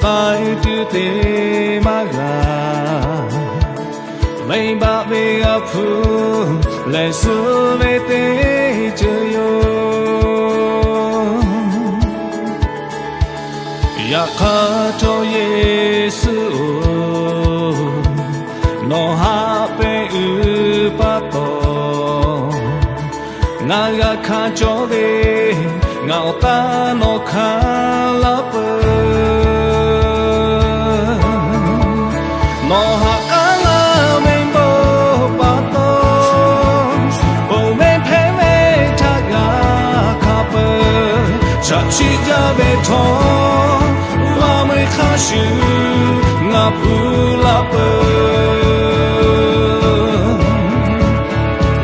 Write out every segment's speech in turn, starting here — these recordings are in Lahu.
k'ai tuˬ te maˇ g'a. Venˇbaˆ ve g'a hpuˇ lehˬ, suh ve teˇ ceuˬ yoˬ. Yaꞈ hk'aˇ htawˇ Yeˍsuˆ-oˬ, nawˬ haꞈ pehˇ uiˍ pa taw, ngaˬ g'a hkanˍ cawˬ ve, ngaˬ awˬ taˇ nawˬ hkanˍ laˇ peuˬ. Nawˬ haꞈ k'aˉ laˇ ve bon pa taw, ponˬ ve hpehˇ ve htaꞈ g'a hkanˍ peuˬ. Chaꞈ chiˆ jaˇ ve htawˇ, vaˇ meuˇ hk'a shuˍ ngaˬ hpu laˇ peuˬ.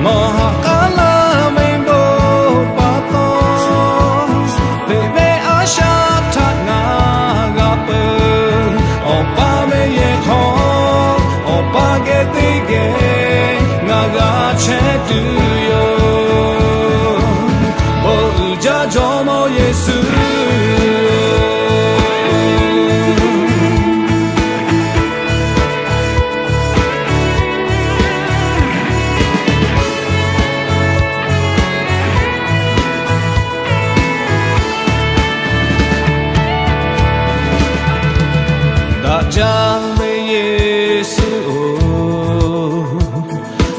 Nawˬ haꞈ k'aˉ laˇ ve bon pa taw, teꞈ ve a shaꞈ htaꞈ ngaˬ g'a peuˬ. Awˬ pa ve yehˬ hk'aw, awˬ pa geh teˇ geh ngaˬ g'a chehˇ tuˬ yoˬ. Bon uiˍ jaˇ Jawˇmawˇ Yeˍsuˆ. Daꞈ jaˇ ve Yeˍsuˆ-oˬ,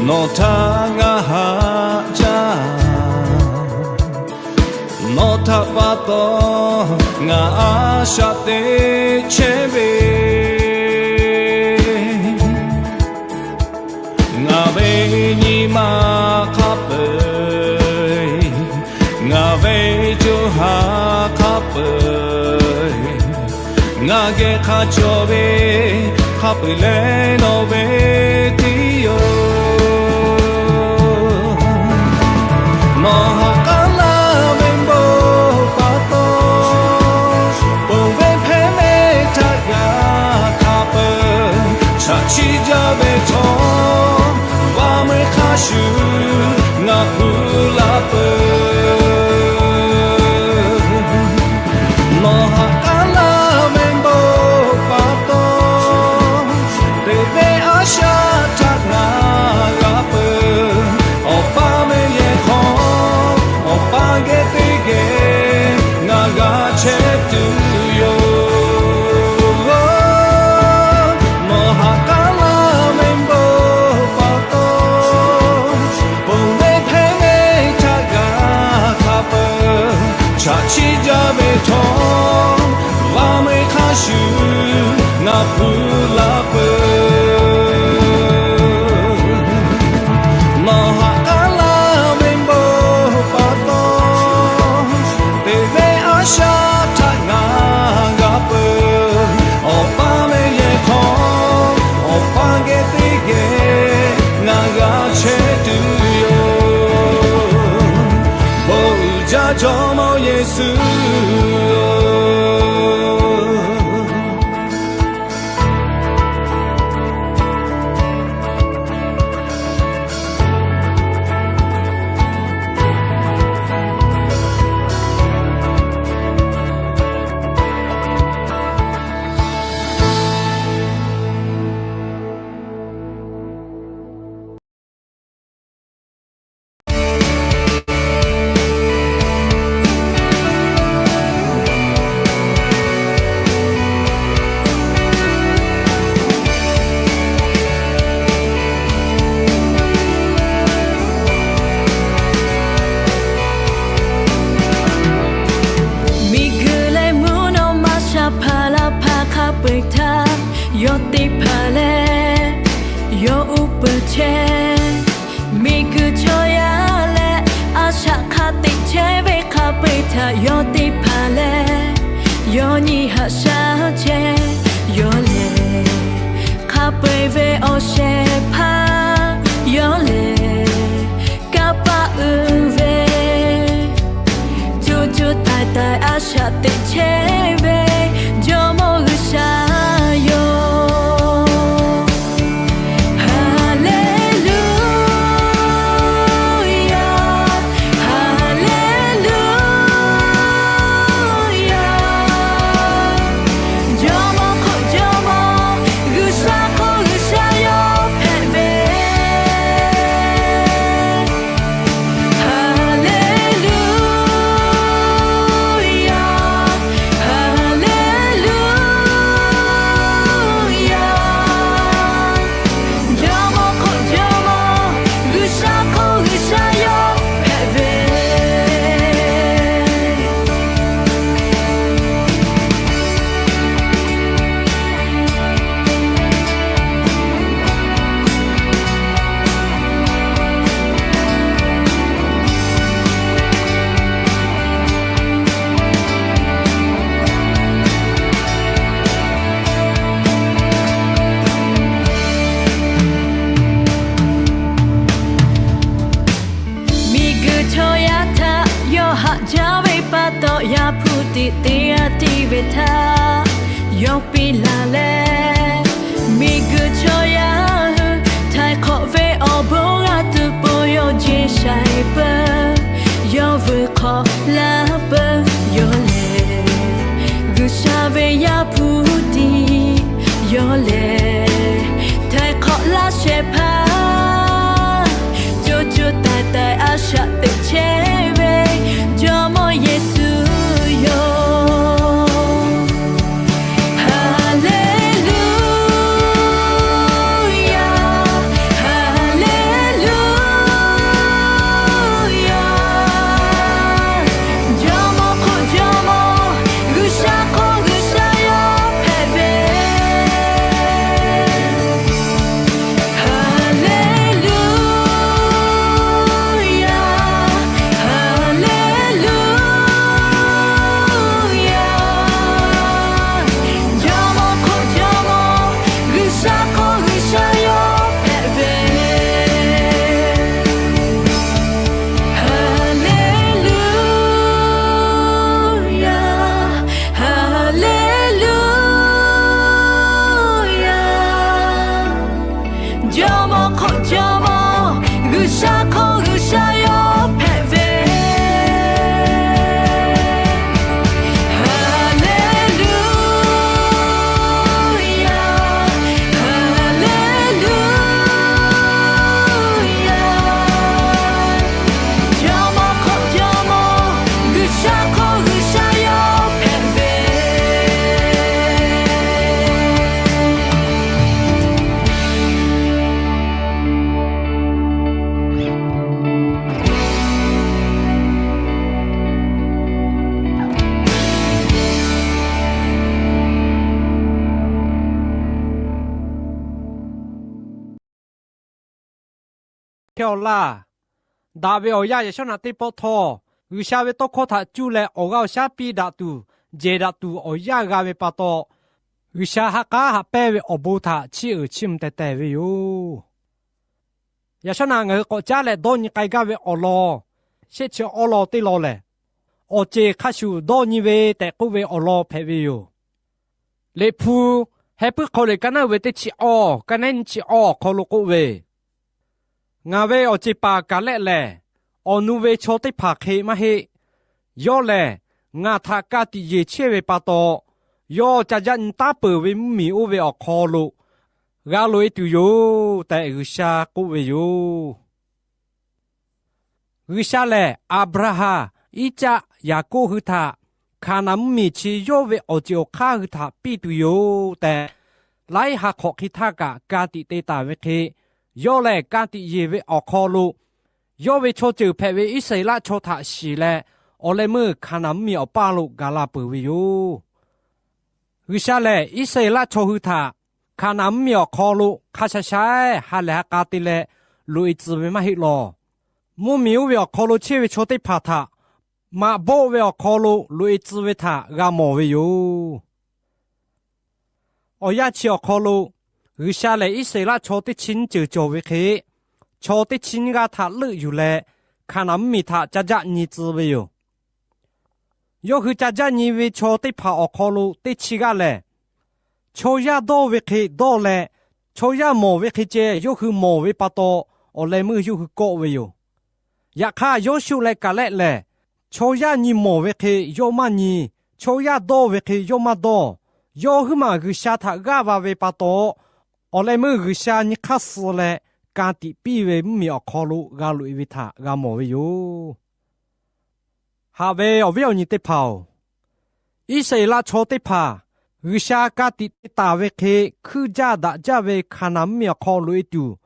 nawˬ htaꞈ ngaˬ haꞈ jaˇ. Nawˬ htaꞈ pa taw ngaˬ a shaꞈ teꞈ chehˇ ve, ngaˬ ve nyi ma hk'a peu-eˬ, ngaˬ ve co ha hk'a peu-eˬ, ngaˬ geh hk'a cawˬ ve hk'a peu-eˬ leh nawˬ ve tiˉ yoˬ. Nawˬ haꞈ k'aˉ laˇ ve bon pa taw, ponˬ ve hpehˇ ve htaꞈ g'a hkanˍ peuˬ. Chaꞈ chiˆ jaˇ ve htawˇ, vaˇ meuˇ hk'a shuˍ ngaˬ hpu laˇ peuˬ. Nawˬ haꞈ k'aˉ laˇ ve bon pa taw, teꞈ ve a shaꞈ htaꞈ ngaˬ g'a peuˬ. Awˬ pa ve yehˬ hk'aw, awˬ pa geh teˇ geh ngaˬ g'a chehˇ tuˬ yoˬ. Nawˬ haꞈ k'aˉ laˇ ve bon pa taw, ponˬ ve hpehˇ ve htaꞈ g'a hkanˍ peuˬ. Chaꞈ chiˆ jaˇ ve htawˇ, vaˇ meuˇ hk'a shuˍ ngaˬ hpu laˇ peuˬ. Nawˬ haꞈ k'aˉ laˇ ve bon pa taw, teꞈ ve a shaꞈ htaꞈ ngaˬ g'a peuˬ. Awˬ pa ve yehˬ hk'aw, awˬ pa geh teˇ geh ngaˬ g'a chehˇ tuˬ yoˬ. Bon uiˍ jaˇ Jawˇmawˇ Yeˍsuˆ-oˬ. Miˬguiˬ leh mvuhˇ naw ma shaˍ hpaˍ laˬ hpaˍ hk'a peu-eˬ htaꞈ yawˇ teˇ hpaˍ leh yawˇ uˉ peunˍ chehˇ. Miˬguiˬ chaw yaˇ leh a shaꞈ hk'a teꞈ chehˇ ve hk'a peu-eˬ htaꞈ yawˇ teˇ hpaˍ leh yawˇ nyi haꞈ shaˉ chehˇ. Yawˇ lehˬ hk'a peu-eˬ ve awˬ shehˍ hpaˇ, yawˇ lehˬ kanˇ paˆ uiˍ ve, co co taiˍ taiˍ a shaꞈ teꞈ chehˇ ve Jawˇmawˇ G'uiˬsha yoˬ. Haˍleˍluˆyaˍ, Haˍleˍluˆyaˍ, Jawˇmawˇ Teˇ g'aˇ tiˇ ve htaˇ yawˇ piˇ laˬ leh, miˬguiˬ chaw yaˇ hui htaiˍ hk'awꞈ ve awˬ bon g'a tuˬ po yawˇ jeˬ shaiˍ peuˬ. Yawˇ vuiˬ hk'awꞈ laˇ peuˬ. Yawˇ lehˬ G'uiˬsha ve Yaˇ hpu tiˉ. Yawˇ lehˬ htaiˍ hk'awꞈ laˇ shehˍ hpaˇ co co taiˍ taiˍ a shaꞈ teꞈ chehˇ ve Jawˇmawˇ Yeˍsuˆ yoˬ. Haˍleˍluˆyaˬ, haˍleˍluˆyaˬ. Jawˇmawˇ hk'oˆ Jawˇmawˇ, G'uiˬsha hk'oˆ G'uiˬsha yawˇ hpehꞈ ve. Haˍleˍluˆyaˬ, haˍleˍluˆyaˬ. Jawˇmawˇ hk'oˆ Jawˇmawˇ, G'uiˬsha hk'oˆ G'uiˬsha yawˇ hpehꞈ ve. Haˍleˍluˆyaˬ, haˍleˍluˆyaˬ. Jawˇmawˇ hk'oˆ Jawˇmawˇ, G'uiˬsha hk'oˆ G'uiˬsha yawˇ hpehꞈ ve. Haˍleˍluˆyaˬ, haˍleˍluˆyaˬ. Jawˇmawˇ hk'oˆ Jawˇmawˇ, G'uiˬsha hk'oˆ G'uiˬsha yawˇ hpehꞈ ve. Hk'e awˬ laˇ, daꞈ ve awˬ yanˇ yaꞈ shawˉ naꞈ teˇ pawˆ htawˇ, G'uiˬsha ve tawˇ hkawˇ htaꞈ cuˇ leh awˬ g'aˇ awˬ shaˉ piˇ daꞈ tuˬ, jehˬ daꞈ tuˬ awˬ yanˇ g'a ve pa taw, G'uiˬsha ha k'aˉ haꞈ pehnˇ ve awˬ bon htaꞈ chiˇ uiˍ chiˇ mvuh teh teh ve yoˬ. Yaꞈ shawˉ naꞈ ngaˬ hui k'awꞈ caˉ leh dawˇ nyi k'ai gaˇ ve awˬ lawn, shehˆ chi awˉ lawn teˇ lawn lehˬ, awˬ ceˬ hk'a shuˍ dawˇ nyi ve tehꞈ k'oˆ ve awˬ lawn hpehꞈ ve yoˬ. Liꞈ hpu Heh puiˉ hk'aw liꞈ ka naˉ uiˍ ve teˇ chi awˇ, ka nehˉ nyiˇ chi awˇ awˬ hk'aw lo k'oˆ ve, Ngaˬ ve awˬ ceˬ paˍ Kaˍlehˆ lehˬ, awˬ nu ve chaw teˇ hpaˍ hk'e maˇ heˆ. Yawˇ lehˬ, ngaˬ htaꞈ ka tiꞈ yeˬ chehˇ ve pa taw, yawˇ ca jaˆ nyi taˉ peuˬ ve mvuhˇmiˬ oˇ ve awˬ hk'aw lo g'a loꞈ-e tuˬ yoˬ tehꞈ G'uiˬsha k'oˆ ve yoˬ. G'uiˬsha lehˬ, Aˍbraˍhanˍ, Iˉcaˆ, Yaˍkoˆ hui htaꞈ Hkaˍnanˍ mvuhˇmiˬ chi yawˇ ve awˬ ceˬ awˬ hk'aˇ hui htaꞈ piˇ tuˬ yoˬ tehꞈ, laiˉ ha hk'awꞈ hk'e htaˇ kaꞈ ka tiꞈ te taˍ ve hk'e, yawˇ lehˬ ka tiꞈ yeˬ ve awˬ hk'aw lo yawˇ ve chaw ceuˬ hpehꞈ ve Iˉsaˍreˍlaˆ chaw htaꞈ shiˍ leh, awˬ leh meuˇ Hkaˍnanˍ mvuhˇmiˬ awˬ paˇ lo gaˬ la peuˬ ve yoˬ. G'uiˬsha lehˬ, Iˉsaˍreˍlaˆ chaw hui htaꞈ Hkaˍnanˍ mvuhˇmiˬ awˬ hk'aw lo hk'a sha sha-eˬ ha lehˬ ha k'a te leh loꞈ-e tcuh ve maˇ heˆ law. Mvuhˇmiˬ oˇ ve awˬ hk'aw lo chehˇ ve chaw teˇ hpaˍ htaꞈ maꞈ bawˆ ve awˬ hk'aw lo loꞈ-e tcuh ve htaꞈ g'a mawˬ ve yoˬ. Awˬ yanˇ chi awˬ hk'aw lo, G'uiˬsha lehˬ Iˉsaˍreˍlaˆ chaw teˇ chi nyiˇ ceuˬ cawˬ ve hk'e, chaw teˇ chi nyiˇ g'aˇ htaꞈ leuˆ yuˬ leh, Hkaˍnanˍ mvuhˇmiˬ htaꞈ ca jaˆ nyi tcuh ve yoˬ. Yawˇ hui ca jaˆ nyi ve chaw teˇ hpaˍ awˬ hk'aw lo teˇ chi g'aˇ lehˬ, chaw yaˇ dawˇ ve hk'e dawˇ leh, chaw yaˇ mawˬ ve hk'e ceh yawˇ hui mawˬ ve pa taw, awˬ leh meuˇ yawˇ hui kawˆ ve yoˬ. Yaꞈ hk'aˇ, Yawˇshuˆ leh Kaˍlehˆ lehˬ, chaw yaˇ nyi mawˬ ve hk'e yawˇ maˇ nyi, chaw yaˇ dawˇ ve hk'e yawˇ maˇ dawˇ. Yawˇ huiˉ maˬ G'uiˬsha htaꞈ g'aˇ va ve pa taw, awˬ leh meuˇ G'uiˬsha nyi hk'aˇ suh leh ka tiꞈ piˇ ve mvuhˇmiˬ awˬ hk'aw lo g'a loꞈ-e ve htaꞈ g'a mawˬ ve yoˬ. Haꞈ ve awˬ viˉ awˬ nyi teˇ hpaˍ-oˬ, Iˉsaˍreˍlaˆ chaw teˇ hpaˍ G'uiˬsha ka tiꞈ te taˍ ve hk'e hkuiˇ jaˇ daꞈ jaˇ ve Hkaˍnanˍ mvuhˇmiˬ awˬ hk'aw loꞈ-e tuˬ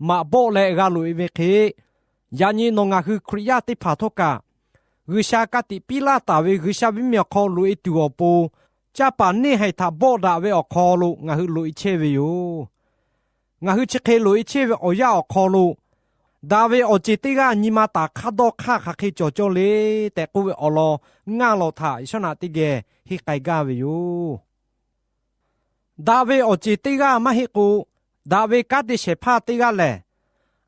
maꞈ bawˆ leh g'a loꞈ-e ve hk'e, yaꞈ nyi nawˬ ngaˬ hui Hkriꞈ yaˇ teˇ hpaˍ htawˇ kaꞈ, G'uiˬsha ka tiꞈ piˇ laˇ taˍ ve G'uiˬsha ve mvuhˇmiˬ awˬ hk'aw loꞈ-e tuˬ awˬ pon, caˇ paˍ neˇhaiˬ htaꞈ bawˆ daꞈ ve awˬ hk'aw lo ngaˬ hui loꞈ-e chehˇ ve yoˬ. Ngaˬ hui chi hk'e loꞈ-e chehˇ ve awˬ yanˇ awˬ hk'aw lo, daꞈ ve awˬ ceˬ teˇ g'aˇ nyi ma taˍ hk'aˇ dawˇ hk'aˇ hk'aˬ hk'e cawˬ cawˇ le tehꞈ k'oˆ ve awˬ lawn ngaˇ lawˬ htaꞈ yaꞈ shawˉ naꞈ teˇ geh henˇ k'ai gaˇ ve yoˬ. Daꞈ ve awˬ ceˬ teˇ g'aˇ maˇ heˆ k'o, daꞈ ve kanˉ te shehˍ hpaˇ teˇ g'aˇ lehˬ,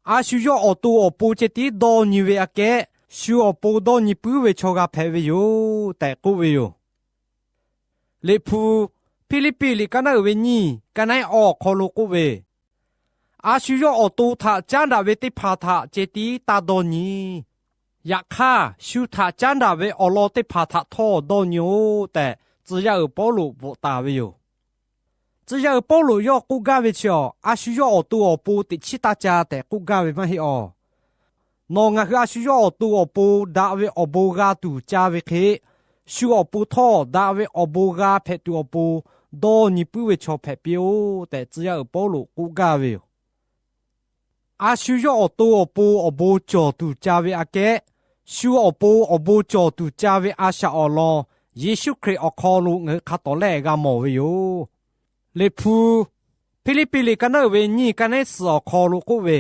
a shu yawˇ awˬ to awˬ pon ceh tiˉ dawˇ nyi ve aꞈ kehˉ, shu awˬ pon dawˇ nyi puiˉ ve chaw g'a hpehꞈ ve yoˬ tehꞈ k'oˆ ve yoˬ. Liꞈ hpu Hpiˇliˇpiˆ liꞈ ka naˉ uiˍ ve nyiˇ, ka naˉ awˇ awˬ hk'aw lo k'oˆ ve, A shu yawˇ awˬ to htaꞈ caˉ daꞈ ve teˇ hpaˍ htaꞈ ceh tiˉ taˇ dawˇ nyi. Yaꞈ hk'aˇ, shu htaꞈ caˉ daꞈ ve awˬ lawn teˇ hpaˍ htaꞈ htawˇ dawˇ nyi-oˆ tehꞈ, tcuh yaˇ uiˍ Pawˇluꞈ bvuhꞈ taˍ ve yoˬ. Tcuh yaˇ uiˍ Pawˇluꞈ yawˇ k'oˆ gaˇ ve chi, a shu yawˇ awˬ to awˬ pon teꞈ chiˉ taˇ ca tehꞈ k'oˆ gaˇ ve maˇ heˆ awˬ. Nawˬ ngaˬ hui a shu yawˇ awˬ to awˬ pon daꞈ ve awˬ bon g'a tuˬ ca ve hk'e, shu awˬ pon htawˇ daꞈ ve awˬ bon g'a hpehꞈ tuˬ awˬ pon dawˇ nyi puiˉ ve chaw hpehꞈ piˇ-oˆ tehꞈ, tcuh yaˇ uiˍ Pawˇluꞈ k'oˆ gaˇ ve yoˬ. A shu yawˇ awˬ to awˬ pon awˬ bon cawˬ tuˬ ca ve aꞈ kehˉ, shu awˬ pon awˬ bon cawˬ tuˬ ca ve a shaꞈ awˬ lawn Yeˍsuˆ Hkriꞈ awˬ hk'aw lo ngaˬ hui hk'a tawˍ lehˆ g'a mawˬ ve yoˬ. Liꞈ hpu Hpiˇliˇpiˆ liꞈ ka naˉ uiˍ ve nyiˇ, ka naˉ suhˍ awˬ hk'aw lo k'oˆ ve,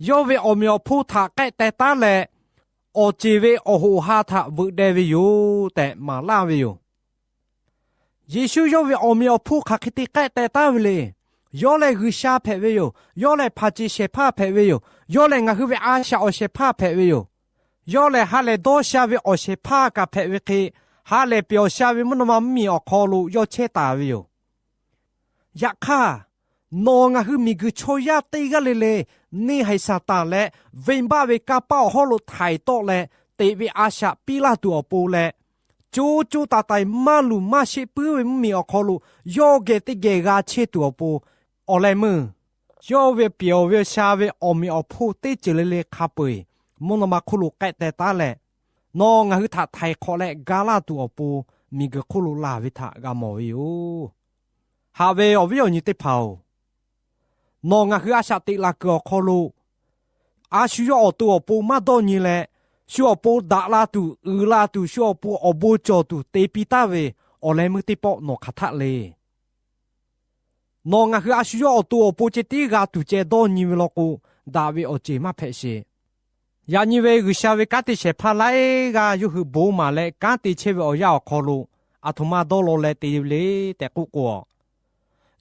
Yawˇ ve awˬ meꞈ awˬ hponˇ htaꞈ k'ehˆ teh taˉ leh, awˬ ceˬ ve awˬ hoꞈ awˬ ha htaꞈ veuꞈ deh ve yoˬ tehꞈ maˍ laˇ ve yoˬ. Yeˍsuˆ yawˇ ve awˬ meꞈ awˬ hponˇ hk'aˬ hk'e te k'ehˆ teh taˉ ve le. Yawˇ lehˬ G'uiˬsha hpehꞈ ve yoˬ. Yawˇ lehˬ hpaˍ ceˬ shehˍ hpaˇ hpehꞈ ve yoˬ. Yawˇ lehˬ ngaˬ hui ve a shaꞈ awˬ shehˍ hpaˇ hpehꞈ ve yoˬ. Yawˇ lehˬ ha lehˬ dawˇ sha ve awˬ shehˍ hpaˇ kaꞈ hpehꞈ ve hk'e, ha lehˬ pyawˬ sha ve mvuhˇ naw ma mvuhˇmiˬ awˬ hk'aw lo yawˇ chehˇ taˍ ve yoˬ. Yaꞈ hk'aˇ, nawˬ ngaˬ hui miˬguiˬ chaw yaˇ teˇ g'aˇ le le, neˇ haiˬ Saˍtanˍ leh venˇbaˆ ve kanˇ paˆ awˬ hawˉ lo htaiˍ tawˆ leh, teꞈ ve a shaꞈ piˇ laˇ tuˬ awˬ pon leh, co co taiˍ taiˍ maˇ luˬ maˇ sheˆ puiˉ ve mvuhˇmiˬ awˬ hk'aw lo yawˇ geh teˇ geh g'a chehˇ tuˬ awˬ pon, awˬ leh meuˇ yawˇ ve pyawˬ ve sha ve awˬ meꞈ awˬ hponˇ teˇ ceuˬ le le hk'a peu-eˬ mvuhˇ naw ma hk'oˆ lo k'ehˆ teh taˉ leh, nawˬ ngaˬ hui htaꞈ htaiˍ hk'awꞈ leh ga laˇ tuˬ awˬ pon, miˬguiˬ hk'oˆ lo laˬ ve htaꞈ g'a mawˬ ve yoˬ. Haꞈ ve awˬ viˉ awˬ nyi teˇ hpaˍ-oˬ, nawˬ ngaˬ hui a shaꞈ teꞈ laˬ kuiˬ awˬ hk'aw lo, a shu yawˇ awˬ to awˬ pon maˇ dawˇ nyi leh, shu awˬ pon daꞈ la tuˬ, uiˍ la tuˬ, shu awˬ pon awˬ bon cawˬ tuˬ te piˇ taˍ ve awˬ leh meuˇ teˇ pawˆ nawˬ hk'aˬ htaˆ le. Nawˬ ngaˬ hui a shu yawˇ awˬ to awˬ pon ceh tiˉ g'a tuˬ ceh dawˇ nyi ve law k'o, daꞈ ve awˬ ceˬ maˇ hpehꞈ sheˍ. Yaꞈ nyi ve G'uiˬsha ve kanˉ te shehˍ hpaˇ laiˉ g'aˇ yawˇ hui bon maˍ leh kanˉ te chehˇ ve awˬ yanˇ awˬ hk'aw lo, aˬ htoꞈ ma dawˇ law leh te ve le tehꞈ k'oˆ k'o,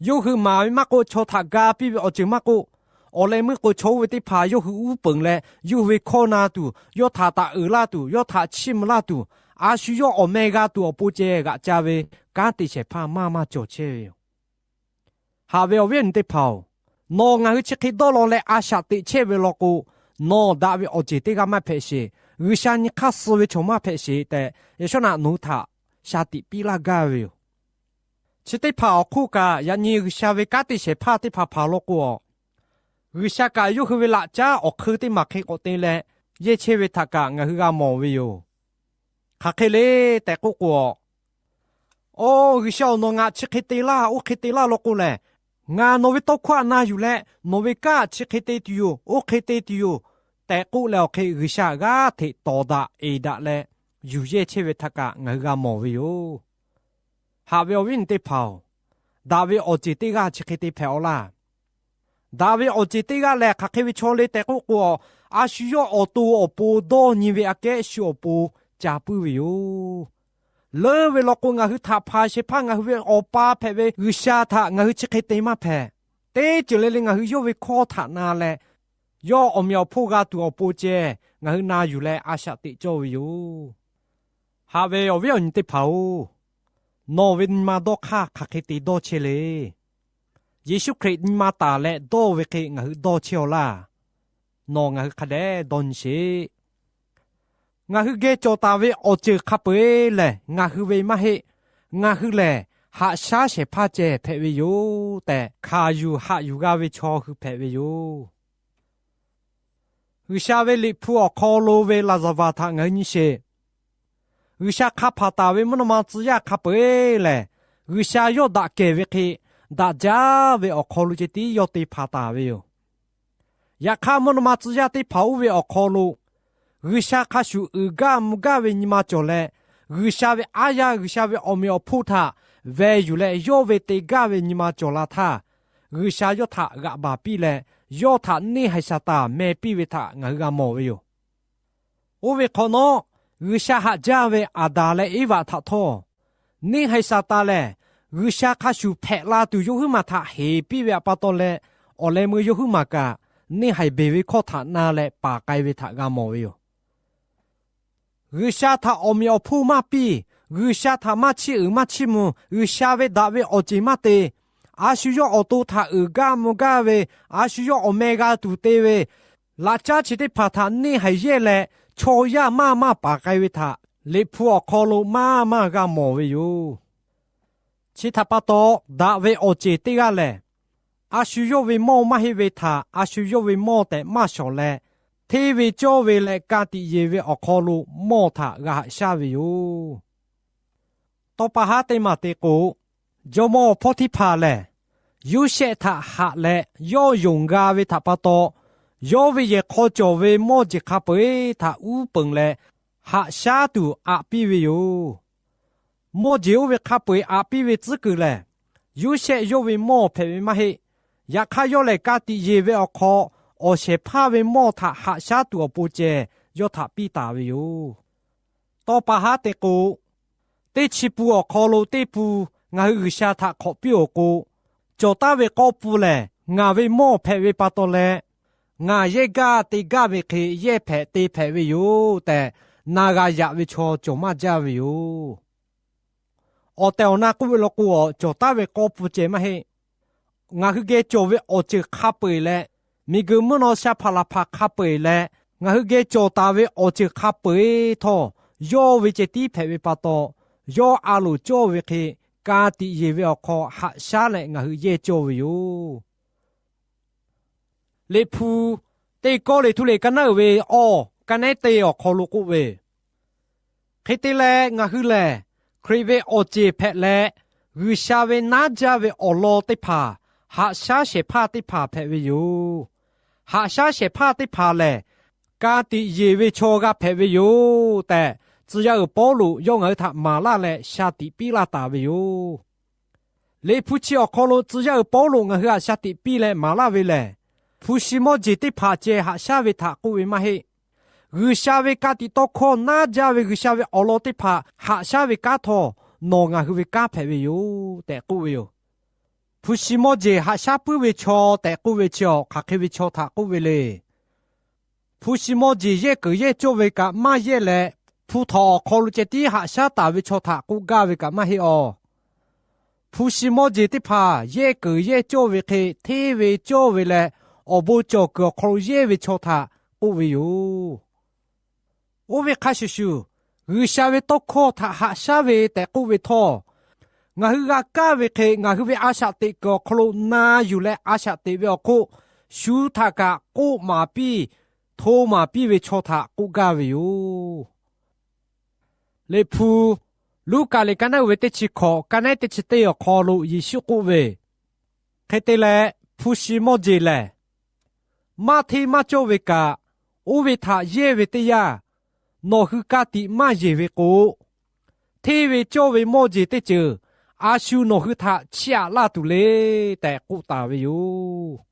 yawˇ hui maˍ ve maˇ k'oˆ, chaw htaꞈ ga piˇ ve awˬ ceuˬ maˇ k'oˆ, awˬ leh meuˇ k'o chaw oˇ ve teˇ hpaˍ yawˇ hui uˉ peunˍ leh yawˇ hui ve hkawˇ na tuˬ, yawˇ htaꞈ taꞈ uiˍ laˇ tuˬ, yawˇ htaꞈ chiˇ mvuh laˇ tuˬ, a shu yawˇ awˬ meh g'a tuˬ awˬ pon ceh g'aꞈ ca ve kanˉ te shehˍ hpaˇ maˇ maˇ cawˬ chehˇ ve yoˬ. Haꞈ ve awˬ viˉ awˬ nyi teˇ hpaˍ-oˬ, nawˬ ngaˬ hui chi hk'e dawˇ law leh a shaꞈ teꞈ chehˇ ve law k'o, nawˬ daꞈ ve awˬ ceˬ teˇ g'aˇ maˇ hpehꞈ sheˍ. G'uiˬsha nyi hk'aˇ suh ve chaw maˇ hpehꞈ sheˍ tehꞈ, yaꞈ shawˉ naꞈ nawˬ hui htaꞈ shaˍ tiꞈ piˇ laˇ gaˇ ve yoˬ. Chi teˇ hpaˍ awˬ hk'oˆ kaꞈ, yaꞈ nyi G'uiˬsha ve kanˉ te shehˍ hpaˇ teˇ hpaˍ hpaˍ law k'o, G'uiˬsha kaꞈ yawˇ hui ve laꞈ caˉ awˬ hk'eun teˇ maˬ hk'e k'awꞈ te leh yehˇ chehˇ ve htaꞈ kaꞈ ngaˬ hui g'a mawˬ ve yoˬ. Hk'aˬ hk'e le tehꞈ k'oˆ k'o, Aˬ, G'uiˬsha-oˬ, nawˬ ngaˬ chi hk'e te laˇ, oˇ hk'e te laˇ law k'o lehˬ, ngaˬ nawˬ ve tawˇ hkawˇ htaꞈ na yuˬ leh nawˬ ve kanˉ chi hk'e te tuˬ yoˬ, oˇ hk'e te tuˬ yoˬ tehꞈ k'oˆ leh, awˬ hk'e G'uiˬsha g'aˇ hteꞈ tawˍ daꞈ eˍ daꞈ leh yuˬ yehˇ chehˇ ve htaꞈ kaꞈ ngaˬ hui g'a mawˬ ve yoˬ. Haꞈ ve awˬ viˉ awˬ nyi teˇ hpaˍ-oˬ, daꞈ ve awˬ ceˬ teˇ g'aˇ chi hk'e te hpehꞈ-aw laˇ. Daꞈ ve awˬ ceˬ teˇ g'aˇ lehˬ, hk'aˬ hk'e ve chaw le tehꞈ k'oˆ k'o, a shu yawˇ awˬ to awˬ pon dawˇ nyi ve aꞈ kehˉ shu awˬ pon ca puiˉ ve yoˬ. Leuˉ ve law k'o, ngaˬ hui htaꞈ hpanˍ shehˍ hpaˇ ngaˬ hui ve Awˬ pa hpehꞈ ve G'uiˬsha htaꞈ ngaˬ hui chi hk'e te maˇ hpehꞈ. Teˇ ceuˬ le le ngaˬ hui yawˇ ve hkawˇ htaꞈ na leh, yawˇ awˬ meꞈ awˬ hponˇ g'a tuˬ awˬ pon ceh ngaˬ hui na yuˬ leh a shaꞈ teꞈ cawˇ ve yoˬ. Haꞈ ve awˬ viˉ awˬ nyi teˇ hpaˍ-oˬ, nawˬ ve nyi ma dawˇ hk'aˇ hk'aˬ hk'e te dawˇ chehˇ le. Yeˍsuˆ Hkriꞈ nyi ma taˍ leh dawˇ ve hk'e ngaˬ hui dawˇ chehˇ-aw laˇ. Nawˬ ngaˬ hui hk'a dehꞈ dawˇ nyi sheˍ. Ngaˬ hui geh cawˬ taˍ ve awˬ ceuˬ hk'a peu-eˬ lehˬ, ngaˬ hui ve maˇ heˆ. Ngaˬ hui lehˬ, haꞈ shaˉ shehˍ hpaˇ ceh hpehꞈ ve yoˬ tehꞈ, hkanˍ yuˬ haꞈ yuˬ g'a ve chaw hui hpehꞈ ve yoˬ. G'uiˬsha ve Liꞈ hpu awˬ hk'aw lo ve laˍzaˍvaˍ htaꞈ ngaˬ hui nyi sheˍ. G'uiˬsha hk'a hpanˍ taˍ ve mvuhˇ naw ma tcuh yaˇ hk'a peu-eˬ lehˬ, G'uiˬsha yawˇ daꞈ kehˬ ve hk'e, daꞈ jaˇ ve awˬ hk'aw lo ceh tiˉ yawˇ te hpanˍ taˍ ve yoˬ. Yaꞈ hk'aˇ, mvuhˇ naw ma tcuh yaˇ teˇ hpaˍ oˇ ve awˬ hk'aw lo, G'uiˬsha hk'a shuˍ uiˍ gaˇ mvuh gaˇ ve nyi ma cawˬ leh, G'uiˬsha ve aˉ yaˇ, G'uiˬsha ve awˬ meꞈ awˬ hponˇ htaꞈ veh yuˬ leh yawˇ ve te gaˇ ve nyi ma cawˬ la htaˇ, G'uiˬsha yawˇ htaꞈ g'aꞈ baˬ piˇ leh, yawˇ htaꞈ neˇ haiˬ Saˍtanˍ meh piˇ ve htaꞈ ngaˬ hui g'a mawˬ ve yoˬ. Oˇ ve hk'awꞈ nawˉ, G'uiˬsha haꞈ jaˇ ve Aˍdanˍ leh Eˇvaꞈ htaꞈ htawˇ, neˇ haiˬ Saˍtanˍ lehˬ, G'uiˬsha hk'a shuˍ hpehꞈ la tuˬ yawˇ huiˉ maˬ htaꞈ heˍ piˇ ve awˬ pa taw leh, awˬ leh meuˇ yawˇ huiˉ maˬ kaꞈ neˇ haiˬ beˬ ve hkawˇ htaꞈ na leh paˍ k'ai ve htaꞈ g'a mawˬ ve yoˬ. G'uiˬsha htaꞈ awˬ meꞈ awˬ hponˇ maˇ piˇ, G'uiˬsha htaꞈ maˇ chiˇ uiˍ maˇ chiˇ mvuh, G'uiˬsha ve daꞈ ve awˬ ceˬ maˇ te, a shu yawˇ awˬ to htaꞈ uiˍ gaˇ mvuh gaˇ ve, a shu yawˇ awˬ meh g'a tuˬ te ve, laꞈ caˉ chi teˇ hpaˍ htaꞈ neˇ haiˬ yehˇ leh, chaw yaˇ maˇ maˇ paˍ k'ai ve htaꞈ Liꞈ hpu awˬ hk'aw lo maˇ maˇ g'a mawˬ ve yoˬ. Chi htaꞈ pa taw, daꞈ ve awˬ ceˬ teˇ g'aˇ lehˬ, a shu yawˇ ve mawˇ maˇ heˆ ve htaꞈ a shu yawˇ ve mawˇ tehꞈ maˇ shawˍ leh, hteˇ ve cawˇ ve leh ka tiꞈ yeˬ ve awˬ hk'aw lo mawˇ htaꞈ g'a haꞈ shaˉ ve yoˬ. Tawˇ pa haˉ teˇ maˬ te k'o, jawˇmawˇ Hpawˇhtiˇhpaˍ lehˬ, Yoˇsehꞈ htaꞈ haꞈ leh yawˇ yonˍ g'a ve htaꞈ pa taw, yawˇ ve yehˬ hk'aw cawˬ ve mawˇ jeˬ hk'a peu-eˬ htaꞈ uˉ peunˍ leh haꞈ shaˉ tuˬ aꞈ piˇ ve yoˬ. Mawˇ jeˬ oˇ ve hk'a peu-eˬ aꞈ piˇ ve tcuhˉ kuiˬ lehˬ, Yoˇsehꞈ yawˇ ve mawˇ hpehꞈ ve maˇ heˆ. Yaꞈ hk'aˇ, yawˇ lehˬ ka tiꞈ yeˬ ve awˬ hk'aw, awˬ shehˍ hpaˇ ve mawˇ htaꞈ haꞈ shaˉ tuˬ awˬ pon ceh yawˇ htaꞈ piˇ taˍ ve yoˬ. Tawˇ pa haˉ te k'o, teˇ chi pun awˬ hk'aw lo teˇ pun ngaˬ hui G'uiˬsha htaꞈ hk'awꞈ piˇ-oˬ k'o, cawˬ taˉ ve k'awˇ pun lehˬ ngaˬ ve mawˇ hpehꞈ ve pa taw leh, ngaˬ yehˇ gaˇ te gaˇ ve hk'e yehˇ hpehꞈ te hpehꞈ ve yoˬ tehꞈ na g'a yaꞈ ve chaw cawˬ maˇ jaˇ ve yoˬ. Awˬ tehˬ awˬ na k'oˆ ve law k'o, cawˬ taˉ ve k'awˇ pun ceh maˇ heˆ. Ngaˬ hui geh cawˬ ve awˬ ceuˬ hk'a peu-eˬ leh, miˬguiˬ mvuhˇ naw sha hpaˍ laˬ hpaˍ hk'a peu-eˬ leh, ngaˬ hui geh cawˬ taˍ ve awˬ ceuˬ hk'a peu-eˬ htawˇ, yawˇ ve ceh tiˉ hpehꞈ ve pa taw, yawˇ a loˍ cawˇ ve hk'e ka tiꞈ yeˬ ve awˬ hk'aw haꞈ shaˉ leh ngaˬ hui yehˇ cawˇ ve yoˬ. Liꞈ hpu teˇ Kawˇrenˍhtuˆ liꞈ ka naˉ uiˍ ve awˇ ka nehˉ te awˬ hk'aw lo k'oˆ ve, hk'e te leh ngaˬ hui lehˬ, Hkriꞈ ve awˬ ceˬ hpehꞈ leh, G'uiˬsha ve naˉ jaˇ ve awˬ lawn teˇ hpaˍ haꞈ shaˉ shehˍ hpaˇ teˇ hpaˍ hpehꞈ ve yoˬ. Haꞈ shaˉ shehˍ hpaˇ teˇ hpaˍ lehˬ, ka tiꞈ yeˬ ve chaw g'a hpehꞈ ve yoˬ tehꞈ, tcuh yaˇ uiˍ Pawˇluꞈ yawˇ ngaˬ hui htaꞈ maˍ laˇ leh sha tiꞈ piˇ laˇ taˍ ve yoˬ. Liꞈ hpu chi awˬ hk'aw lo tcuh yaˇ uiˍ Pawˇluꞈ ngaˬ hui htaꞈ sha tiꞈ piˇ leh maˍ laˇ ve lehˬ, hpu shi mawˇ jeˬ teˇ hpaˍ ceh haꞈ shaˉ ve htaꞈ k'oˆ ve maˇ heˆ. G'uiˬsha ve ka tiꞈ tawˇ hkawˇ naˉ jaˇ ve G'uiˬsha ve awˬ lawn teˇ hpaˍ haꞈ shaˉ ve kanˉ htawˇ, nawˬ ngaˬ hui ve kanˉ hpehꞈ ve yoˬ tehꞈ k'oˆ ve yoˬ. Hpu shi mawˇ jeˬ haꞈ shaˉ puiˉ ve chaw tehꞈ k'oˆ ve chi awˬ hk'aˬ hk'e ve chaw htaꞈ k'oˆ ve le. Hpu shi mawˇ jeˬ yehˇ keunˍ yehˇ cawˇ ve kaꞈ maˇ yehˇ leh, hpu htawnˍ awˬ hk'aw lo ceh tiˉ haꞈ shaˉ taˍ ve chaw htaꞈ k'oˆ gaˇ ve kaꞈ maˇ heˆ awˬ. Hpu shi mawˇ jeˬ teˇ hpaˍ yehˇ keunˍ yehˇ cawˇ ve hk'e hteˇ ve cawˇ ve leh, awˬ bon cawˬ kuiˬ awˬ hk'aw lo yehˇ ve chaw htaꞈ k'oˆ ve yoˬ. Oˇ ve hk'a shuˍ shuˍ, G'uiˬsha ve tawˇ hkawˇ htaꞈ haꞈ shaˉ ve tehꞈ k'oˆ ve htawˇ, ngaˬ hui g'a kaˇ ve hk'e ngaˬ hui ve a shaꞈ teꞈ kuiˬ awˬ hk'aw lo na yuˬ leh a shaꞈ teꞈ ve awˬ hk'oˆ, shu htaꞈ kaꞈ k'oˆ maˍ piˇ, hto maˍ piˇ ve chaw htaꞈ k'oˆ gaˇ ve yoˬ. Liꞈ hpu Luˉkaꞈ liꞈ ka naˉ uiˍ ve teˇ chi hkawꞈ ka nehˉ teˇ chi teˇ awˬ hk'aw lo Yeˍsuˆ k'oˆ ve, hk'e te leh hpu shi mawˇ jeˬ lehˬ, maˇ hteˇ maˇ cawˇ ve kaꞈ, oˇ ve htaꞈ yehˇ ve teˇ yanˇ, nawˬ hui ka tiꞈ maˇ yeˬ ve k'o, hteˇ ve cawˇ ve mawˇ jeˬ teˇ ceuˬ a shu nawˬ hui htaꞈ chiˇ aꞈ laˇ tuˬ le tehꞈ k'oˆ taˍ ve yoˬ.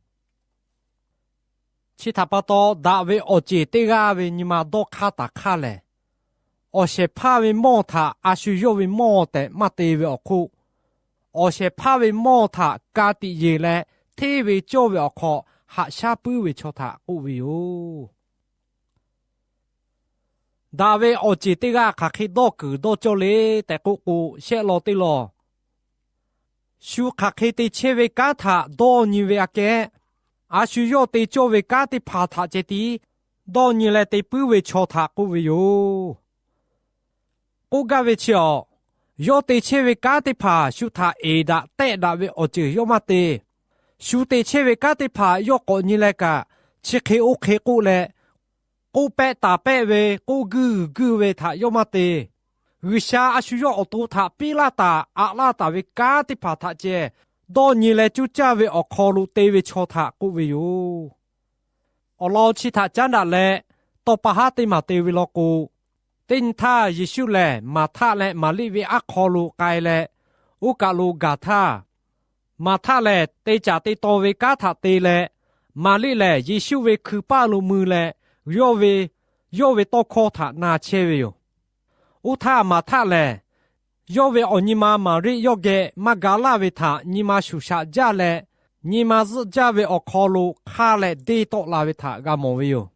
Chi htaꞈ pa taw, daꞈ ve awˬ ceˬ teˇ g'aˇ ve nyi ma dawˇ hk'aˇ taˍ hk'aˇ lehˬ, awˬ shehˍ hpaˇ ve mawˇ htaꞈ a shu yawˇ ve mawˇ tehꞈ maˇ te ve awˬ hk'oˆ, awˬ shehˍ hpaˇ ve mawˇ htaꞈ ka tiꞈ yeˬ leh hteˇ ve cawˇ ve awˬ hk'aw haꞈ shaˉ puiˉ ve chaw htaꞈ k'oˆ ve yoˬ. Daꞈ ve awˬ ceˬ teˇ g'aˇ hk'aˬ hk'e dawˇ kuiˬ dawˇ cawˇ le tehꞈ k'oˆ k'o, shehˆ law teˇ law, shu hk'aˬ hk'e te chehˇ ve kanˉ htaꞈ dawˇ nyi ve aꞈ kehˉ, a shu yawˇ te cawˇ ve kanˉ teˇ hpaˍ htaꞈ ceh tiˉ dawˇ nyi leh te puiˉ ve chaw htaꞈ k'oˆ ve yoˬ. K'oˆ gaˇ ve chi awˬ, yawˇ te chehˇ ve kanˉ teˇ hpaˍ shu htaꞈ eˍ daꞈ tehˆ daꞈ ve awˬ ceuˬ yawˇ maˇ te. Shu te chehˇ ve kanˉ teˇ hpaˍ yawˇ k'awꞈ nyi leh kaꞈ, chi hk'e oˇ hk'e k'oˆ leh, k'oˆ pehˆ taˍ pehˆ ve, k'oˆ guiˇ g'uiˬ guiˇ ve htaꞈ yawˇ maˇ te. G'uiˬsha a shu yawˇ awˬ to htaꞈ piˇ laˇ taˍ, aꞈ laˇ taˍ ve kanˉ teˇ hpaˍ htaꞈ ceh dawˇ nyi leh coˇ caˇ ve awˬ hk'aw lo te ve chaw htaꞈ k'oˆ ve yoˬ. Awˬ lawn chi htaꞈ caˉ daꞈ leh, tawˇ pa haˉ teˇ maˬ te ve law k'o, teˇ nyi htaˇ Yeˍsuˆ lehˬ, Maˍhtaˆ leh Maˍriˆ ve aˉ hk'aw lo k'ai leh, oˇ kaˬ lo gaˬ htaˇ, Maˍhtaˆ lehˬ te caˍ te taw ve kanˉ htaꞈ te leh, Maˍriˆ lehˬ Yeˍsuˆ ve hkui paˇ lo mui leh, yawˇ ve, yawˇ ve tawˇ hkawˇ htaꞈ na chehˇ ve yoˬ. Oˇ htaˇ Maˍhtaˆ lehˬ, yawˇ ve awˬ nyi ma Maˍriˆ yawˇ geh maˇ ga laˇ ve htaꞈ nyi ma shuˍ shaꞈ jaˇ leh, nyi ma zuhˆ jaˇ ve awˬ hk'aw lo hk'aˇ leh deˇ tawˆ la ve htaꞈ g'a mawˬ ve yoˬ.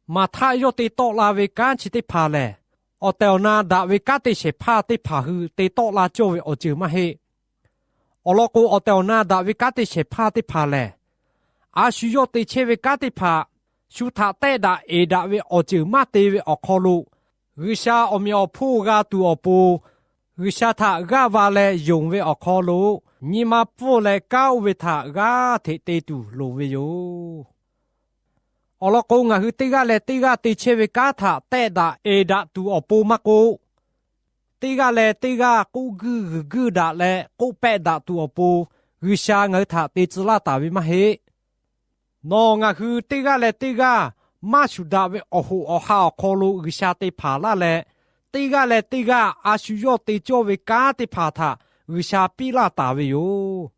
Maˍhtaˆ yawˇ te tawˆ la ve kanˉ chi teˇ hpaˍ lehˬ, awˬ tehˬ awˬ na daꞈ ve kanˉ te shehˍ hpaˇ teˇ hpaˍ hui te tawˆ la cawˇ ve awˬ ceuˬ maˇ heˆ. Awˬ lawn k'o, awˬ tehˬ awˬ na daꞈ ve kanˉ te shehˍ hpaˇ teˇ hpaˍ lehˬ, a shu yawˇ te chehˇ ve kanˉ teˇ hpaˍ shu htaꞈ tehˆ daꞈ eˍ daꞈ ve awˬ ceuˬ maˇ te ve awˬ hk'aw lo, G'uiˬsha awˬ meꞈ awˬ hponˇ g'a tuˬ awˬ pon, G'uiˬsha htaꞈ g'aˇ va leh yonˍ ve awˬ hk'aw lo, nyi ma pfuhˇ leh kanˉ oˇ ve htaꞈ g'aˇ hteꞈ te tuˬ loˍ ve yoˬ. Awˬ lawn k'o, ngaˬ hui teˇ g'aˇ leh teˇ g'aˇ te chehˇ ve kanˉ htaꞈ tehˆ daꞈ eˍ daꞈ tuˬ awˬ pon maˇ k'oˆ, teˇ g'aˇ leh teˇ g'aˇ k'oˆ guiˇ g'uiˬ guiˇ daꞈ leh k'oˆ pehˆ daꞈ tuˬ awˬ pon, G'uiˬsha ngaˬ hui htaꞈ te tcuh laˇ taˍ ve maˇ heˆ. Nawˬ ngaˬ hui teˇ g'aˇ leh teˇ g'aˇ maˇ shuˍ daꞈ ve awˬ hoꞈ awˬ ha awˬ hk'aw lo G'uiˬsha te hpanˍ laˇ leh, teˇ g'aˇ leh teˇ g'aˇ a shu yawˇ te cawˇ ve kanˉ teˇ hpaˍ htaꞈ G'uiˬsha piˇ laˇ taˍ ve yoˬ.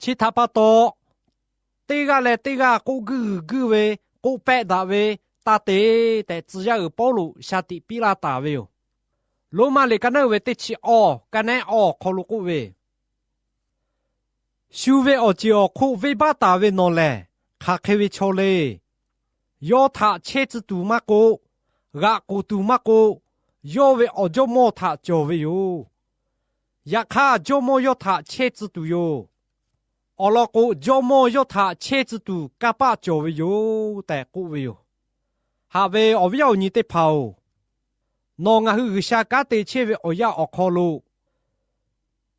Chi htaꞈ pa taw, teˇ g'aˇ leh teˇ g'aˇ k'oˆ guiˇ g'uiˬ guiˇ ve, k'oˆ pehˆ daꞈ ve, taˇ te tehꞈ, tcuh yaˇ uiˍ Pawˇluꞈ shaˍ tiꞈ piˇ laˇ taˍ ve yoˬ. Roˉmaꞈ liꞈ ka naˉ uiˍ ve teˇ chi awˇ, ka nehˉ awˇ awˬ hk'aw lo k'oˆ ve, Shu ve awˬ ceˬ awˬ hk'oˆ venˇbaˆ taˍ ve nawˬ lehˬ, hk'aˬ hk'e ve chaw le. Yawˇ htaꞈ chehˇ tcuh tuˬ maˇ k'oˆ, g'aꞈ k'oˍ tuˬ maˇ k'oˆ, yawˇ ve awˬ jawˇmawˇ htaꞈ cawˬ ve yoˬ. Yaꞈ hk'aˇ, jawˇmawˇ yawˇ htaꞈ chehˇ tcuh tuˬ yoˬ. Awˬ lawn k'o, jawˇmawˇ yawˇ htaꞈ chehˇ tcuh tuˬ kanˇ paˆ cawˬ ve yoˬ tehꞈ k'oˆ ve yoˬ. Haꞈ ve awˬ viˉ awˬ nyi teˇ hpaˍ-oˬ, nawˬ ngaˬ hui G'uiˬsha kanˉ te chehˇ ve awˬ yanˇ awˬ hk'aw lo,